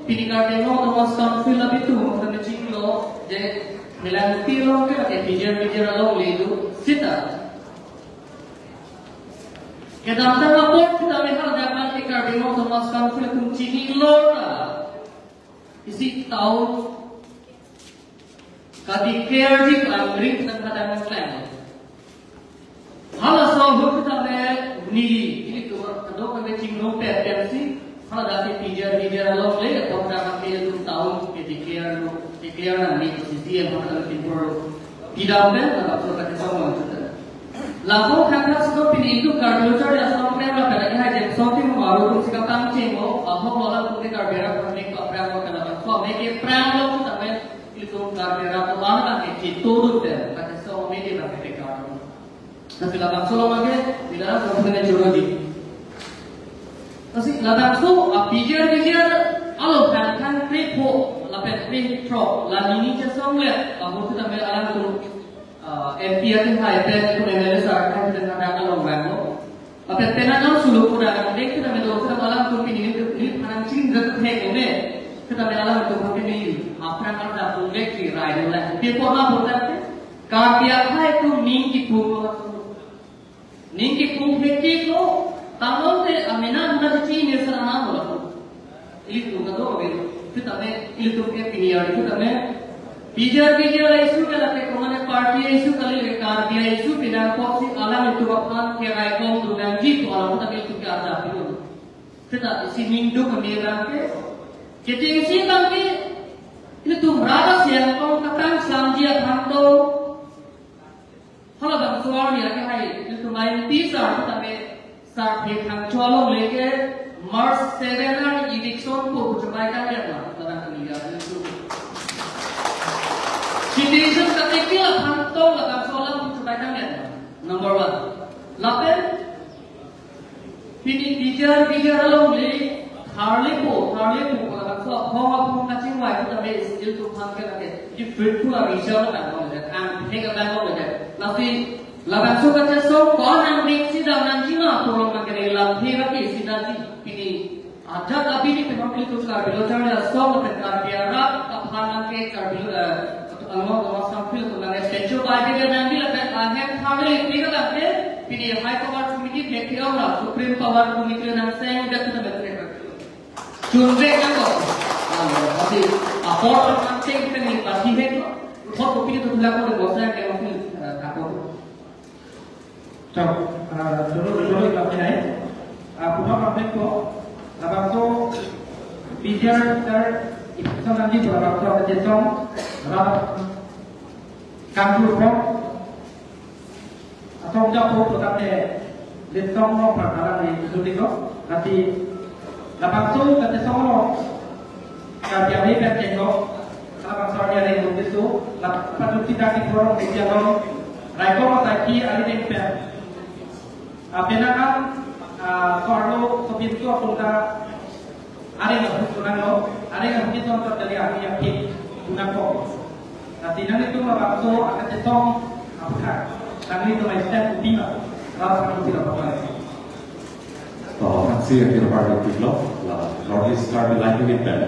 pini Karbi Anglong Autonomous Council abitum, kami chinglo, je Melati along ke, ke P G R, P G R along le do, sita. Kedamtang apot kita mehal dapat ke Karbi Anglong Autonomous Council atum chinglo ta. Isi town ka-declare ji pangring nang kadang nang klem. Halaso ahut tame neli, nelitum kadokave chingrumpe pensi, haladak ke P G R, P G R along le, kong dak ke ilitum town ke-declare lo, declare nangji pu si C M haladak pinpur lo. Pidam pen, haladak so kachisong mang chuta. Lapu thakthak si do pini itum Karbi Lo Charli Asong klem lapen lake hai Jameson Timung aru atum si kapangcheng o, ahok lo alam atum ke Karbi arat pangning paprang lo kana bang. So, me ke prang lo tame ilitum Karbi arat atum alam ke chitodun pen, kachisong mede bang ke kar. Tapi labangso along ke, bila so pene choro di. Lasi labangso, a, P G R, P G R along thangthang krepho, lapen krepho, la nini chesong le, ahut tame alam atum, ah, M P atum hai pen, atum M L A sar hai pen hadak along bang lo. Lapen penang alam sulu kuda nang dek tame do, tame alam atum pini ni, ni phanang ching dak thek ne. Tame alam atum pini, aphrang alam atum dek di rai do la. Di pona botak te, Karbi akhai atum ning kipung lo atum. Ning kipung hekik lo, tanglo te amena mena chichi ne sarana lo. Ilitum kadokave, tame ilitum ke pini hari tame P G R, P G R issue ke lake komane party issue kali le Karbi issue pinang koksi alam itum aphan ke rai kong dunang ji pu alam tame ilitum ke ada pilu. Teta isi ning duk kami abangke, kechengsi abangke, ilitum rada siang kong katang samji aphan to. Halabangso arni ake hai, ilitum M P sar tame sar phe thang cholong leke March seven arni eviction pu pu chamai kan ya ma, ladang kami ya ilitum. Situation kate kila thang tong labangso alam pu chamai kan ya ma. Number one. Lapen Pini P G R, P G R along le, tharlepo, tharlepo, labangso aphong aphong kachingvai tame ilitum aphan ke lake, di fruitful a research labang le, ang thek abang le. Lasi, labangso kachesong, ko nang mix si dam nangji ma, purong nang kene lam the lake, sida di, pini, ajat abidi penok ilitum Karbi Lo Charli Asong, pen Karbi arat, aphan nang ke Karbi, eh, Anglong Autonomous Council atum nang pecho pai ke nang di lapen ahem tharle pi ka lapen pini High Power Committee thek ke ong la Supreme Power Committee nang seng dak kita betre. Chunre nang ko. Alo, tapi apor nang seng kita ni pati he ko. Thot kopi tu tulak ko de bosa ke ko, eh, tako. Chao, ah, Ko, labangso P G R sir, ipson nangji labangso akachesong, lab kangtu ko, asong japo pulote, lip song lo prathalang ni suti ko, nanti labangso kachesong lo, Karbi Amei pen chenglo, labangso arni areng lo piso, lab pajuti daki korong media lo, raikom asai ki ari deng pen. Apenakan, ah, korlo sopin tu apun ta, areng ahut tunang lo, areng ahut itu untuk dari ahli yang pik tunang ko. Nanti nanglitum labangso akachesong aphan, nanglitum mai stand upi ma, lalu akan tidak apa-apa. To, thanksi akhir party pik lo, la, North East Karbi Livelihood pen.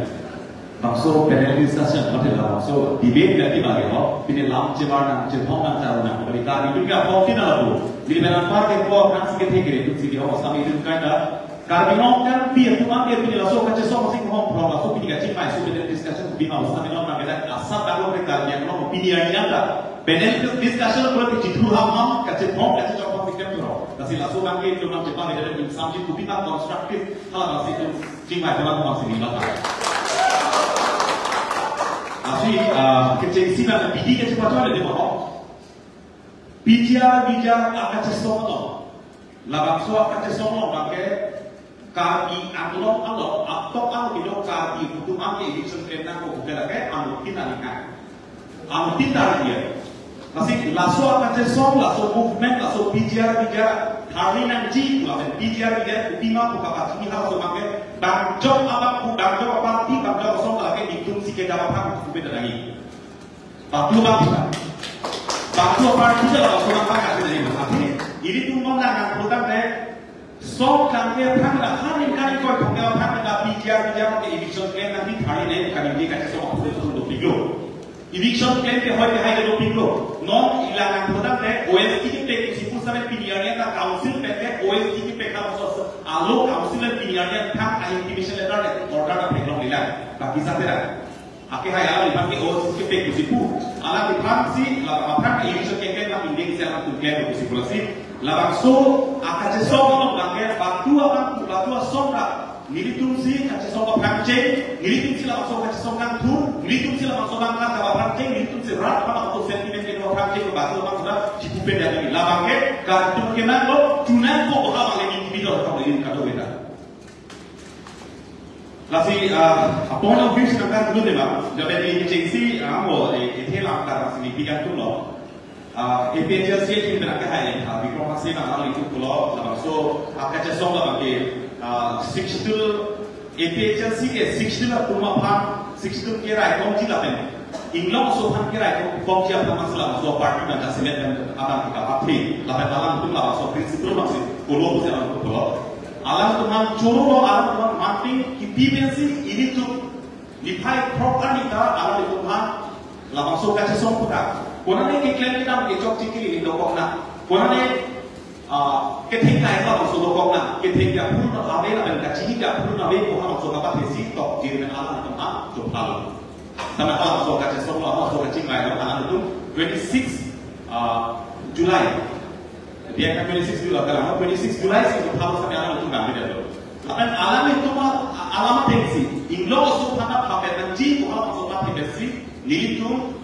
Bangso panel discussion, mate labangso debate ga di bagi ho, pini lam chebar nang, chethong nang, charu nang, bagi ta, itu ga pon tina labu. Di pen anpar ke po, nang si kethe kere, tu si ke ho, sami itu kaita. Karbi Anglong kan, pi atum an ke pini laso kachesong si ho, pro laso pini kachimai, so panel discussion, bima sami nang, nang kita, asap dalo ke Karbi Anglong, pini arni anta. Panel discussion, pro ke chithu ham ham, kachethong, kachechong, kachechong, pro. Lasi laso nang ke, itu nang chepang, itu nang samji, tu bima constructive, hala bangsi itu. Chingvai pula ko bangsi ni bata. Lasi, ah, kechengsi na bidi kechepachoi le di mo. P G R, P G R akachesong lo. Labangso akachesong lo abang ke Karbi Anglong alo, atok alo kedo Karbi atum an ke eviction claim nang ko hotel ke anu tina ni kan. Anu tina dia. Lasi laso akachesong, laso movement, laso P G R, P G R, hari nangji, lapen P G R, P G R, upi ma pu kapachini halaso abang ke, bang jok abang pu, bang jok aparty, bang jok asong lake itum si kedam aphan kupe dangi. Batu bang pu. Batu aparty jala asong abang kasi dangi. Tapi, ilitum non nang nang putar deh, song kangke aphan la, ha ningkan ingkoi thomkep aphan la P G R, P G R ke eviction claim nangji thari nai kami di kachesong aphan tu dopiklo. Eviction claim ke hoi ke hai dopiklo. Non ilang angthodan ke O S T kepek si pu sampai P D R ya ta council pek ke O S T kepek ka maksud alo council dan P D R ya thang a intimidation letter le order na pek long ilang. Bagi sate ra. Ake hai alangliphan ke O S T kepek si pu. Alangliphan si la aphan ke eviction ke ke na indeng si alang tum ke si pu lasi. Labangso akachesong abang ke batu abang, batu asong ra. Nelitum si kachesong aphrang cheng, nelitum si labangso kachesong kangthur, nelitum si labangso abang kata aphrang cheng, nelitum si rat abang auto sentiment ke aphrang cheng, batu abang sudah chipu pe dari labang ke, kangthur ke nang lo, tunang ko boha bang le individual ko le kadokave ta. Lasi, ah, a point of view si nangkar dulu deh, Bang. Jabe di chengsi, ah, mo, eh, eh, the langkar masih ni pidan tu lo. Ah, A P H L C ahin berangkat hai, ah, Bikram Hanse nang alanglitum pulo, labangso, ah, kachesong labang ke, ah, sixth schedule, A P H L C ke sixth schedule atum aphan, sixth schedule ke raikomji lapen. Inglong aso aphan ke raikom, komji aphan mas labangso party bang jasemet dan abang kita party, lapen alanglitum labangso principle masih, kolo pusi alanglitum pulo. Alanglitum aphan choro lo, alanglitum aphan manting, kipi pensi, ilitum, niphai throk arni ta alanglitum aphan labangso kachesong puta. Konane keklem kedam kechokche ke ili dokok na. Konane, ah, kethek kai labangso dokok na. Kethek ke aphu na ave lapen kachini ke aphu na ave ko labangso kapathesi tok dir men alanglitum aphan chopal. Sama labangso kachesong labangso kachingvai lo alanglitum twenty-six, ah, July. Dia kan twenty-six July, kalau twenty-six July si ko halo sampai alanglitum bang dia lo. Lapen alanglitum a-, alam pensi, Inglong aso aphan ta phapen nangji, ko aso aphan phapen si, nelitum,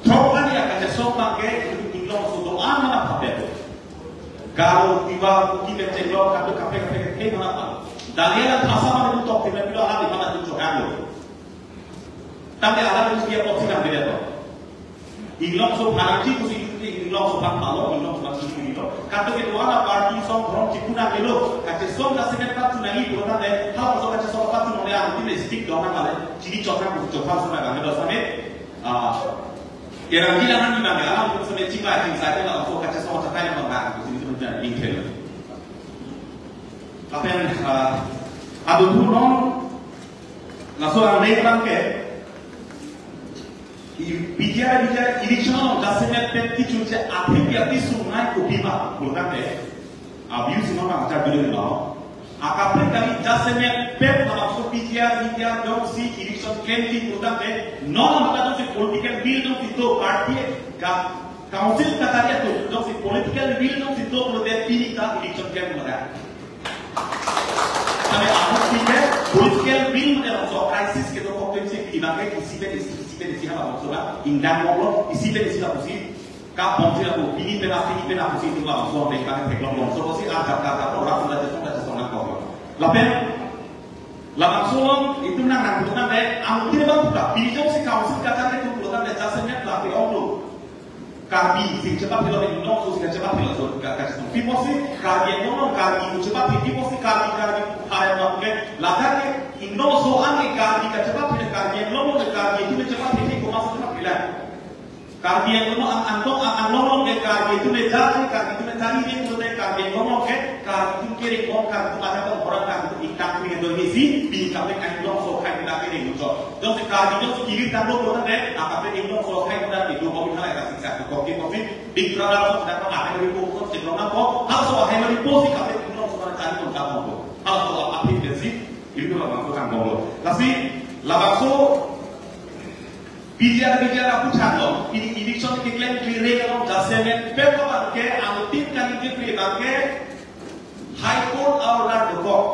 throk arni akachesong abang ke, Inglong aso do-an mana phapen. Garo, Tiwa, Kuki, Mecheng lo, katu kape kape kape mana phapen. Daniel an thasa mana tu tok, tiba-tiba alangliphan tu chokang lo. Tangte alanglitum dia pok si nang beda to. Inglong aso aphan nangji pusi Inglong aso aphan palo, Inglong aso aphan chini to. Katu ke dua na party song from chipuna kelo. Kachesong jasemet patu nangji pura tangte, ha aso kachesong patu nang le ang ti stick dong nang le. Chini chokha pusi chokha sama bang do same. Ah. Kerang ji lang ni bang alanglitum same chingvai chingsai ko la aso kachesong chakai bang bang pusi ni punya intel. Lapen, ah, adu thu non Laso angreng abang ke, i-, P G R, P G R, election along jasemet pen kechunche atheng ya ti sungai kopi ma, pulotangte, abuse ma bang ajar dulu ma. Akaprek kali jasemet pen labangso P G R, P G R jongsi election claimji pulotangte, non mata jongsi political will jongsi do party ka council kataria tu, jongsi political will jongsi do pulote pini ta election claim mata. Pini mane labangso crisis kedo kok pensi pini abangke isi pen isi, isi pen isi halabangso abang ingdang bomlo, isi pen isi lapusi kabomsi lapu, pini pen a, pini pen a pusi itum labangso abangke theklong bomso pusi arjap arjap orang sudah jesong dah jesong nangkok. Lapen labangso along itum nang nang itum nang dei, angkir bang puta, pini jongsi council kacharli itum pulo tangte jasemet lapu onglo. Karbi si chepaphilo, inglongso si chepaphilo, so ka, ka, pi pusi Karbi Anglong, Karbi pu chepaphilo, pi pusi Karbi, Karbi hai abangke, ladak ke inglongso an ke Karbi kachepaphilo, Karbi Anglong ke Karbi atum chepaphilo, komatsi chepaphilo. Karbi Anglong, Ang, Anglong, Ang, Anglong ke Karbi atum jat, Karbi atum jat, ini pute Karbi Anglong ke Karbi atum kering bom, Karbi atum ajat orang, Karbi atum ingtang kering do misi, pini kaprek inglongso akhai kita kering muncul. Jongsi Karbi jongsi kiri tanglo pulo tangte, a kaprek inglongso akhai kita itu kami halai kasih satu kopi kopi, Big Brother so sudah kami akhai mari pukul si belum nampo, hal so akhai mari pusi kaprek inglongso mana cari pun kamu tu. Hal so apa sih, itu labangso kan bomlo. Lasi, labangso, B J R, B J R aku changlo, ini election keklem kiri along jasemet, pen abangke, anuttin kaningje pri abangke, High Court order dokok.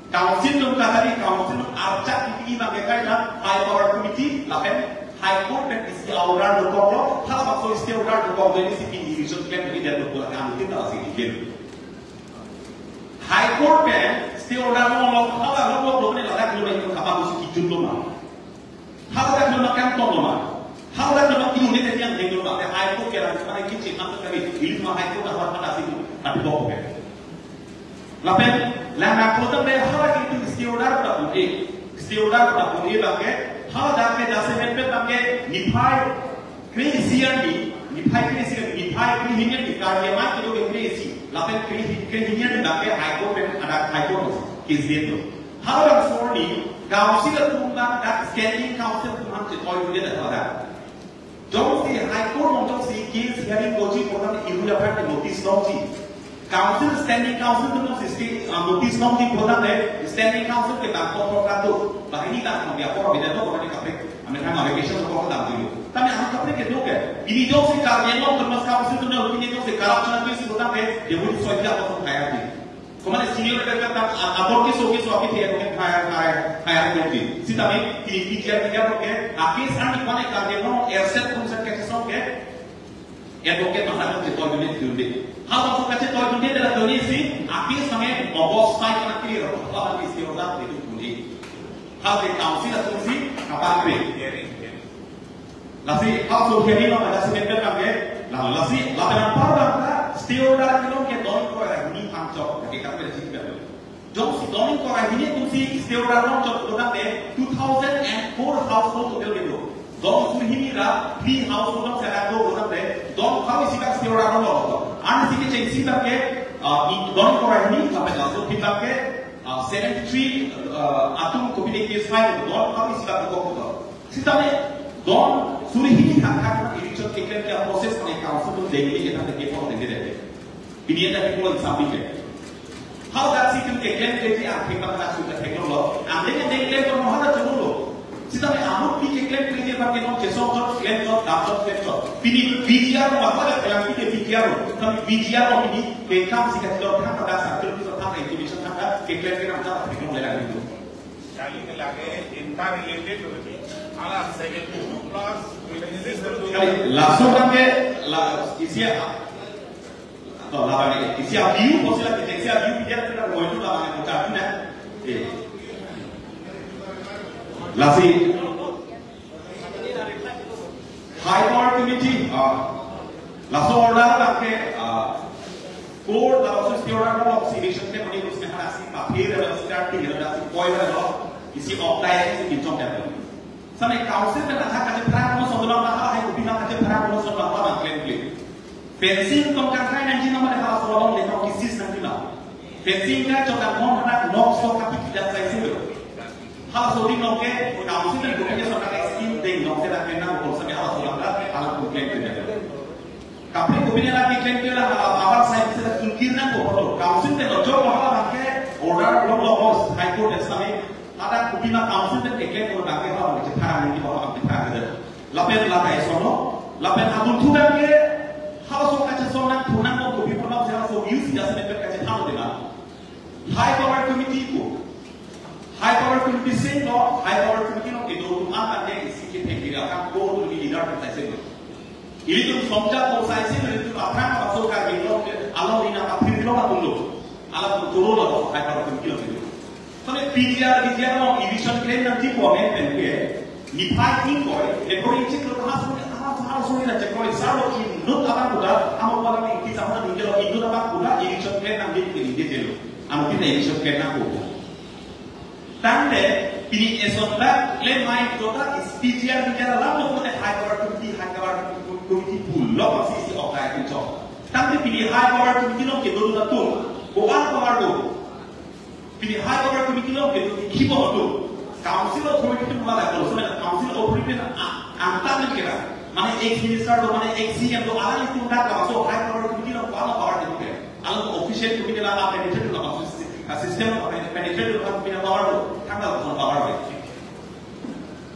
Council atum kacharli, council atum archak kipi abangke kaita High Power Committee, lapen High Court pen isi order dokoklo, halabangso stay order dokok, jadi si pini election keklem kiri dokok, lapen anuttin ta si bikin. High Court pen stay order lo, lo, hala lo, lo, lo, ne ladak lo, ne kapa lo si kijun lo ma. Haladak lo ma kangtong lo ma. Haladak lo ma kijun ne tetiang deng lo ma. Te High Court ke rang kemana kichi, antu kami, ili ma High Court ahor pada situ, tapi bok ke. Lapen, lang nak lo tangte haladak itu stay order pada pun e. Stay order pada pun e abangke, haladak ke jasemet pen abangke, niphai, kre-isi arni, niphai kre-isi arni, niphai kre-hini arni, Karbi Anglong kedo ke kre-isi, lapen kre-, kre-hini arni abangke High Court pen adak High Court case det lo. Halabangso arni, council atum abang dak standing council atum aphan chetoi dunde dak haladak. Jongsi High Court along jongsi case hearing doji pulo tangte iru aphan notice longji. Council, standing council atum si stay, ah, notice longji pulo tangte standing council ke bang kotor kado. Banghini ta kami apor beda to kami kaprek. Kami thang allegation to kami dam dulu. Tapi kami kaprek kedo ke. Pini jongsi Karbi Anglong Autonomous Council atum pini jongsi corruption case pulo tangte, they would soi dia apa kaya di. Kemana senior level ta, a, abor ke so ke so api the, ke higher, higher, higher court di. Sitame, pini P G R, P G R ke, a case arni kemana Karbi Anglong, erset kungsan ke song ke, advocate mangsa ke chetoi dunde dunde. Halabangso kachetoi dunde dak dunde si, a case mane obos tai kana kiri ro, apa lagi si orang itu dunde. Hal ke council atum si, apa kiri? Lasi, hal so hearing lo pada si member abangke, la, lasi, lapen anpar abang ta, stay order kelong ke don kroi ra hini pangchok, ke kaprek si kan. Jongsi don kroi ra hini atum si stay order longchot pulo tangte, two thousand and four household total kedo. Don kroi hini ra, three household along serak do pulo tangte, don kau isi bak stay order longlo. An si kechengsi abangke, ah, i don kroi ra hini, lapen laso abangke, ah, seventy-three, ah, atum kopine case file, don kau isi bak dokok pulo. Sitame don suri hini thak thak election keklem ke process mane council atum dengli ke thak ke pon dengli dengli. Pini anta ke pon sampai ke. Haladak si itum keklem ke di angthek bang dak sudah teknologi. Angthek yang dengli pon mohon aja dulu. Sitame amut pi keklem ke di bang ke non kesong jot klem jot dam jot klem jot. Pini B G R masa ada kelang pi ke B G R. Kami B G R pini ke kam si ke jot thak pada satu jot thak information thak keklem ke nam thak teknologi lagi itu. Charli ke lage interrelated hote. Hala seventy-two plus twenty-six hote. Kali, laso abangke, la, isi a, to, labang ke, isi a view, posila kita isi a view, kita kena roi itu labang ke kota itu na. Eh. Lasi, High Power Committee, ah, laso order abangke, ah, court laso stay order lo, si election ke mani kusme hara si papir lo, si karti lo, si poi lo, isi off time si pinchong dam. Same council pen athak kachethan mo sondolong ta hai, kopima kachethan mo sondolong ta abang klem klem. Fencing tong kangkai nangji nama dei halaso along le tong kisis nangji nama. Fencing ka chok tang mon hadak nok so kapi kidat sai silo. Halaso ding nok ke, council pen kopine sorkar scheme ding nok se dak kena ko same halaso along ta, hala complain kena. Kaprek kopine la keklem ke la, hala power side se la ingkir nangkok pulo. Council pen lo jok lo hala abangke, order lo lo bos, High Court pen same, hadak kopima council pen keklem ko abangke hala abangke parang nangji hala abangke parang kena. Lapen la kai sono, lapen abunthu abangke, halaso kachesong nang thunang ko kopi pernah halaso use ya same pen kachethan lo dema. High Power Committee ko. High Power Bising lo, high power committee lo kedo atum an ke isi kethek kiri akam ko tu leader kan saise lo. Ilitum songja ko saise lo, ilitum aphrang apa so Karbi Anglong ke along ina apa phir lo atum lo. Alam tu toro lo high power committee lo kedo. Tone P G R, P G R lo eviction claim nangji ko amen pen ke. Niphai ingkoi, February ingchik lo ha suri, ha, ha suri na chekoi, sar lo inut abang kuda, amo wala ni ingti sama na ningje lo inut abang kuda, eviction claim nangji ke ningje lo. Amo kita eviction claim nang kuda. Tangte, pini eson bak, claim mai kota, is P G R, P G R alam lo kote high power committee, high power committee pulo pasi isi okai kunchok. Tangte pini high power committee lo kedo atum, ko-an power do. Pini high power committee lo kedo kibo do. Council authority tu mala ko, so council authority na, a, angtan kira. Mane ex minister do, mane ex C M do, alanglitum dak labangso high power committee lo ko-an power do ke. Alang official committee la penetrate lo, system lo penetrate lo, committee power do, tanggal power do.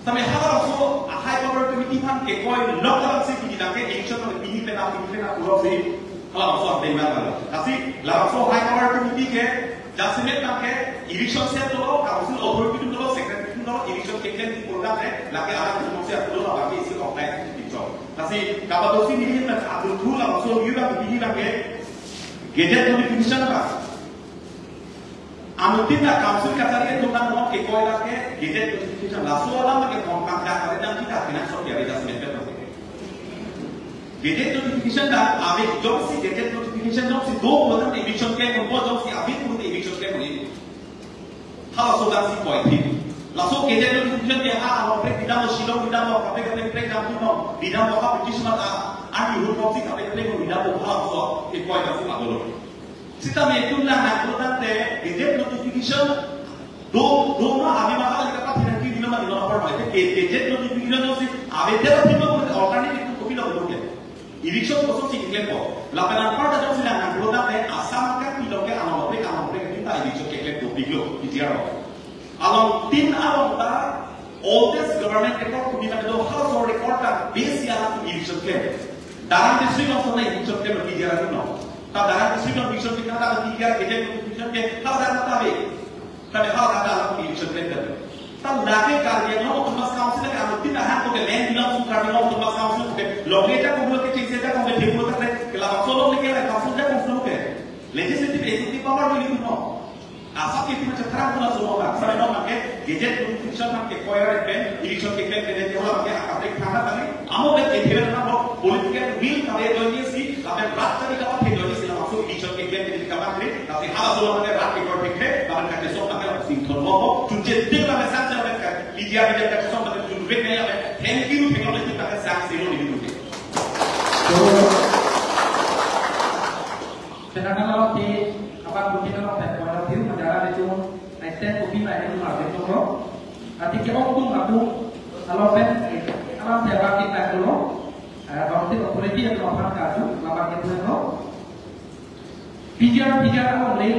Tame halabangso a high power committee aphan kekoi lok alam si pini dak ke election lo pini pena, pini pena pulok si halabangso update man lo. Lasi labangso high power committee ke jasemet tang ke election cell dolo, council authority dolo, secretary dolo, election keklem di program le, lake alam si mokse dolo, lake isi organize di chok. Lasi kabadosi ni hin na atur thu labangso yura pini dak ke gazette notification ba. Anuttin ta council kachari atum nangkekoi lake gazette notification, laso alam ke kongkam dak kare nang kita kena sok ya, kita semet pen. Gazette notification dak ave, jongsi gazette notification jongsi do pulote eviction claim unpo, jongsi ave pulote eviction claim un-e. Halaso dak si koi thik. Laso gazette notification ke ha, along prek bidam lo, Shillong bidam lo, kaprek kaprek bidam lo, bidam lo, ha British mata, ani hut proxy kaprek kaprek bidam lo, halaso kekoi dak si padolo. Sitame itum nang nangketangte gazette notification do, do ma ave ma, hala kita pathi nangji dino ma dino apor ma. Ite gazette notification jongsi ave, dera thima ko alternate itum kopilo ko ke. Eviction koson si keklempo. Lapen anparta jongsi nang nangketangte Assam ke pilo ke, along prek along prek kita eviction keklem dopiklo, P G R lo. Along tin along ta oldest government record kumi na do, House of Record ta base ya la eviction claim. Darrang district along sona eviction claim P G R along. Ta Darrang district along eviction claim ta P G R ke je eviction ke hal dan ta be. Kami hal dan along eviction claim ta be. Ta lake Karbi Anglong Autonomous Council ke along tin ahan ko ke land belongs to Karbi Anglong Autonomous Council ke, longle ta ko ke, chingse ta ko ke, thepur ta ke, ke labangso longle ke, labangso ta ko ke. Legislative executive power lo ilitum lo. Asap ke itum chethrang pula semua bang. Sampai nong pakai gazette notification pakai koyar pen, election ke pen pen ke olah pakai akap dek thana tadi. Amo pen ke thela na bo political will kare do ye si, lapen rat tadi kapan ke do ye si, langsung election ke pen ke kapan dek, tapi hala semua pakai rat ke koyar pakai, lapen kake sok pakai langsung sing thon bo, chunche dek pakai sang sang pakai, media media kake sok pakai chun vek nai pakai, thank you, technology pakai sang selo ni dulu. Penang along ke abang bukin along pen kono tin majara itu extend kopi na itu market to. Ati ke ong tung aku along pen alam saya bangkit na dulu. Bangkit authority yang lapor kaju, lapor ke dulu. P G R, P G R along le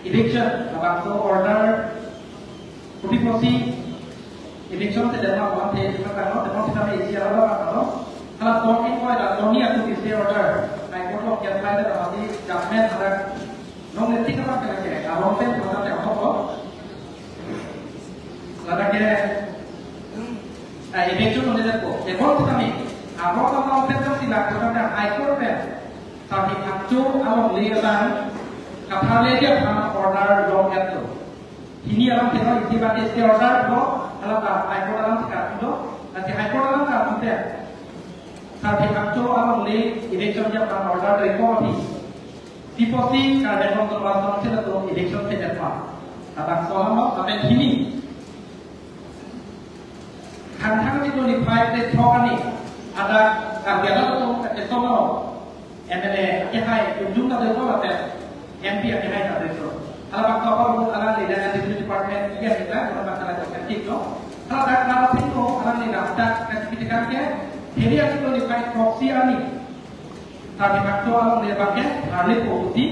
election, labangso order, kuti posi election te dema wan te, kita tanglo, dema kita me isi ala ba tanglo. Hala ton ingkoi la ton ni atu stay order. High Court lo kian lai da mati judgment ada. Nong netik apa kena ke, along pen kota te apa ko? Lada ke, eh, election lo ne ko. Ekor kita me, along pen kota te High Court pen. Tapi akcho along le dan, katha le dia phan order long ato. Hini alam thero isi bate stay order lo, hala ta High Court alam theka lo, nanti High Court alam ka pute. Sarpi akcho along le election jam ta order record di. Tiposi ka record to langsung sila to election se jam pa. Abang solam lo, apen hini. Thang thang di twenty-five te thok ani. Ada Karbi Anglong to ka chesom lo. M L A akehai, kunjung ta deko lapen M P akehai ta deko. Hala bangso apor alang le dan Revenue Department iya kita, hala bangso la kopi tik lo. Hala dak hala pin lo, alang le dak dak kasi kita kan ke, heri aki lo ni pai proxy ani. Tapi waktu alang le bangke, harle proxy,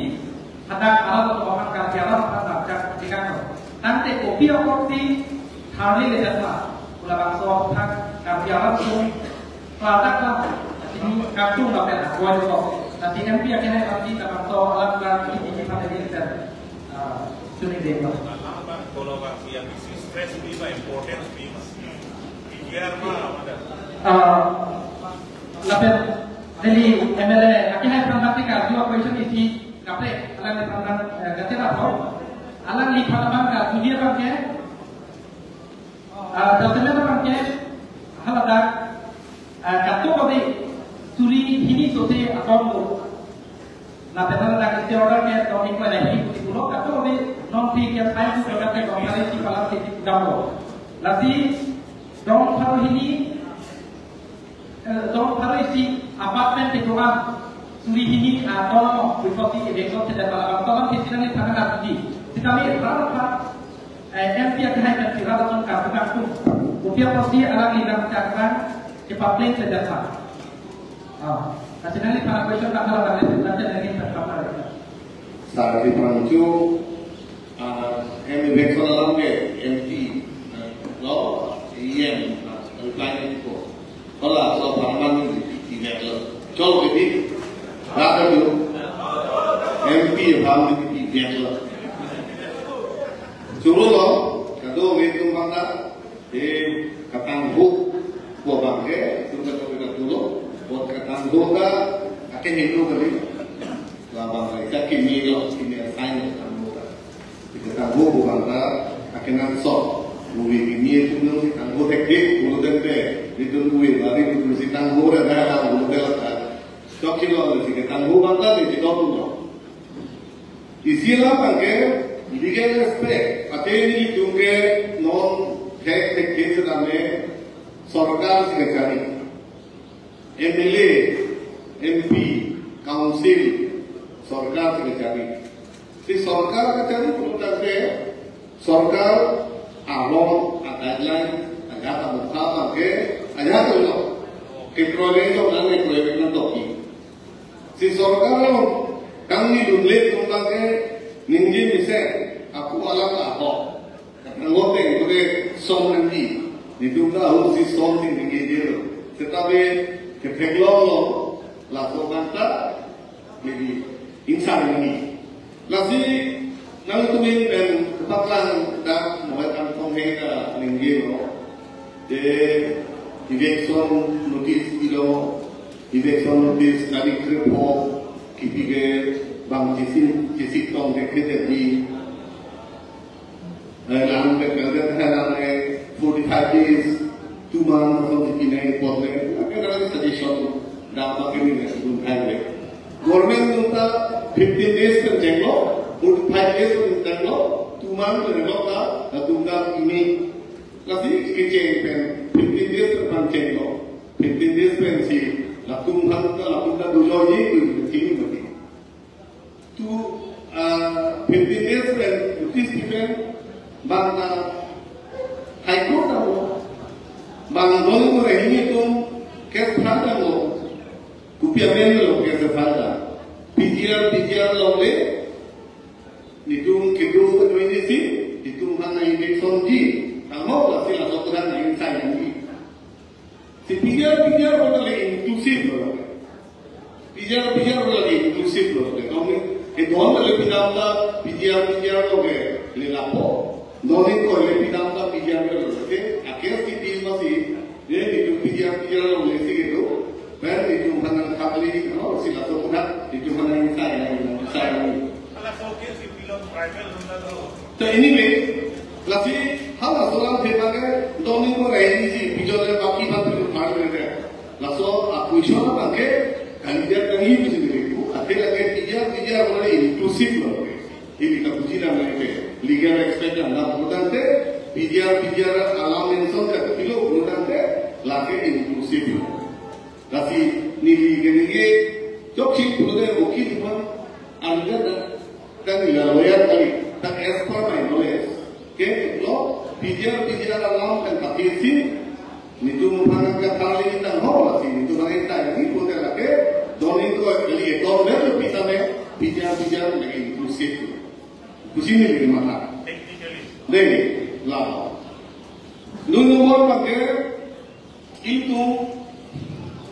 ada alang lo bahan kerja alang akan dak dak kita lo. Tangte kopi proxy, harle le dak la. Hala bangso thak kerja alang lo. Ladak la, ini kartu lapen, buat itu. Nanti M P akehai nanti dapat tahu alam kartu ini pada di Excel. Ah, sudah deh, Pak. Kalau bang siang isi stress ini mah importance ini mah. Biar mah ada. Ah, lapen Delhi M L A, aki hai pernah ketika dua question isi kaprek, alang ni pernah, eh, gati apa? Alang ni pernah bang ka dunia bang ke? Ah, jawab abang ke, haladak, ah, kato kami suri hini sote akom lo. Lapen haladak stay order ke, kami ko ada hini kuti pulo, kato kami non free ke five to order ke, kami hari si palang si dam lo. Lasi, dong pharo hini, eh, dong pharo isi apartment kedo-an suri hini, ah, tolong, before si eviction sedan palabang tolong ke silang ni thangan arti. Sitami rara pa, eh, M P akhai kan si rara tong ka bukan pun. Kopi apotsi alang ni dam chakran ke public sedan pa. Ah, kasi nang ni para question ka hala kali sedan sedan ni thangan arti. Sar di Pangchu, ah, M eviction alam ke M P, ah, lo, E M, ah, reply ni ko. Hala, so, pharman ni di, di, di, lo. Chol ke di, rata tu, M P pharman ni di, di, lo. Churu lo, kado ve tum bang ta, eh, katang ho, ko bang ke, tum kado ve kado lo, bot katang ho ta, ake hinu kali. Labang ke kimi lo, kimi assign lo, katang ho ta. Ikatang ho ko bang ta, akenangsot. Movie kimi itu nung si tang ho thekthek, bulu tempe. Itu movie bari itu si tang ho ra dah, bulu tel ta. Chok si lo si katang ho bang ta, ni si dok lo. Isi labang ke, legal aspect. Ate nelitum ke non thek thekthek sedang me sorkar si kachari. M L A, M P, council, sorkar si kachari. Si sorkar kachari pulo tangte, sorkar along a guideline, ajat amukha bang ke, ajat lo. Kekroi le jok nang kekroi nang toki. Si sorkar along kangni dunle tum bang ke ningje mesen, aku alam ahok. Katang ho teng kode som nangji. Nelitum ta ahut si som si ningje dilo. Seta be kethek long lo, laso bang ta, maybe, insang nangji. Lasi, nangtumin pen kepaklang dak mohai kangtong he ka ningje lo. De, eviction notice ilo, eviction notice tarik krepho, kipi ke bang jisi, jisi tong de kete di. Eh, lang ke, ke, ke, ke, lang ke, forty-five days, two months, or something, in a report, like, ke, ke, lang suggestion, dam pa ke ni, ne, dun khai le. Government nung ta fifteen days kan chenglo, forty-five days kan chenglo, two months kan chenglo ta, latum ta ini. Lasi ke cheng pen, fifteen days kan chenglo, fifteen days pen si, latum han ta, latum ta dulo ye, tu, chini mati. Tu, ah, fifteen days pen notice given, bang na High Court alo, bang dong ko rahini tum case file lo, kopi amen lo case file da. P G R, P G R lo le, nelitum kedo ko join si, nelitum han na eviction ji, tamo la sila soturan na insai ji. Si P G R, P G R ko le inclusive lo. P G R, P G R ko le inclusive lo. Kami, eh, don le pidam ta P G R, P G R lo ke le lapo. Don ko le pidam ta P G R lo ke. Akhir si di masih, ye, itu P G R, P G R lo le si gitu. Ben itu mana kali, oh, sila to kuna, itu mana insai, insai. Kalau so ke si bilang tribal lo. To anyway, lasi halaso alam thema ke, doni ko reni si, bijole baki baki ko par le ke. Laso a question abang ke, kandidat kami itu sendiri ku, ate lagi P G R, P G R ko inclusive lo ke. Ini ka buji na ke, legal aspect na, na, importante, P G R, P G R alam mention ka pilo, importante, lake inclusive lo. Lasi neli ke neli ke chok chik pulote okil cuma anda da, kan nila lawyer kali, tak as per my knowledge. Ke lo P G R, P G R alam kan pakai sim, nelitum mangkang ka thali tang ho lasi, nelitum mangkang tang ni pulote lake, doni ko kali etor ber pita me, P G R, P G R lagi inclusive. Kusi neli ke mata. Technically. Dei, la. Dui nombor pakai, Itu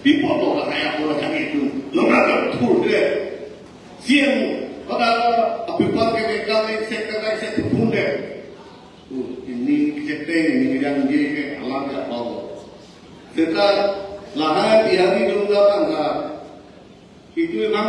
people to la kaya pura kami itu. Lo na ka thur de. C M, pada apa paper ke mereka ni sektor ni sektor pun de. Teng yang di ke alam ya bau. Seta lahai Bihari dum da tangka. Itu memang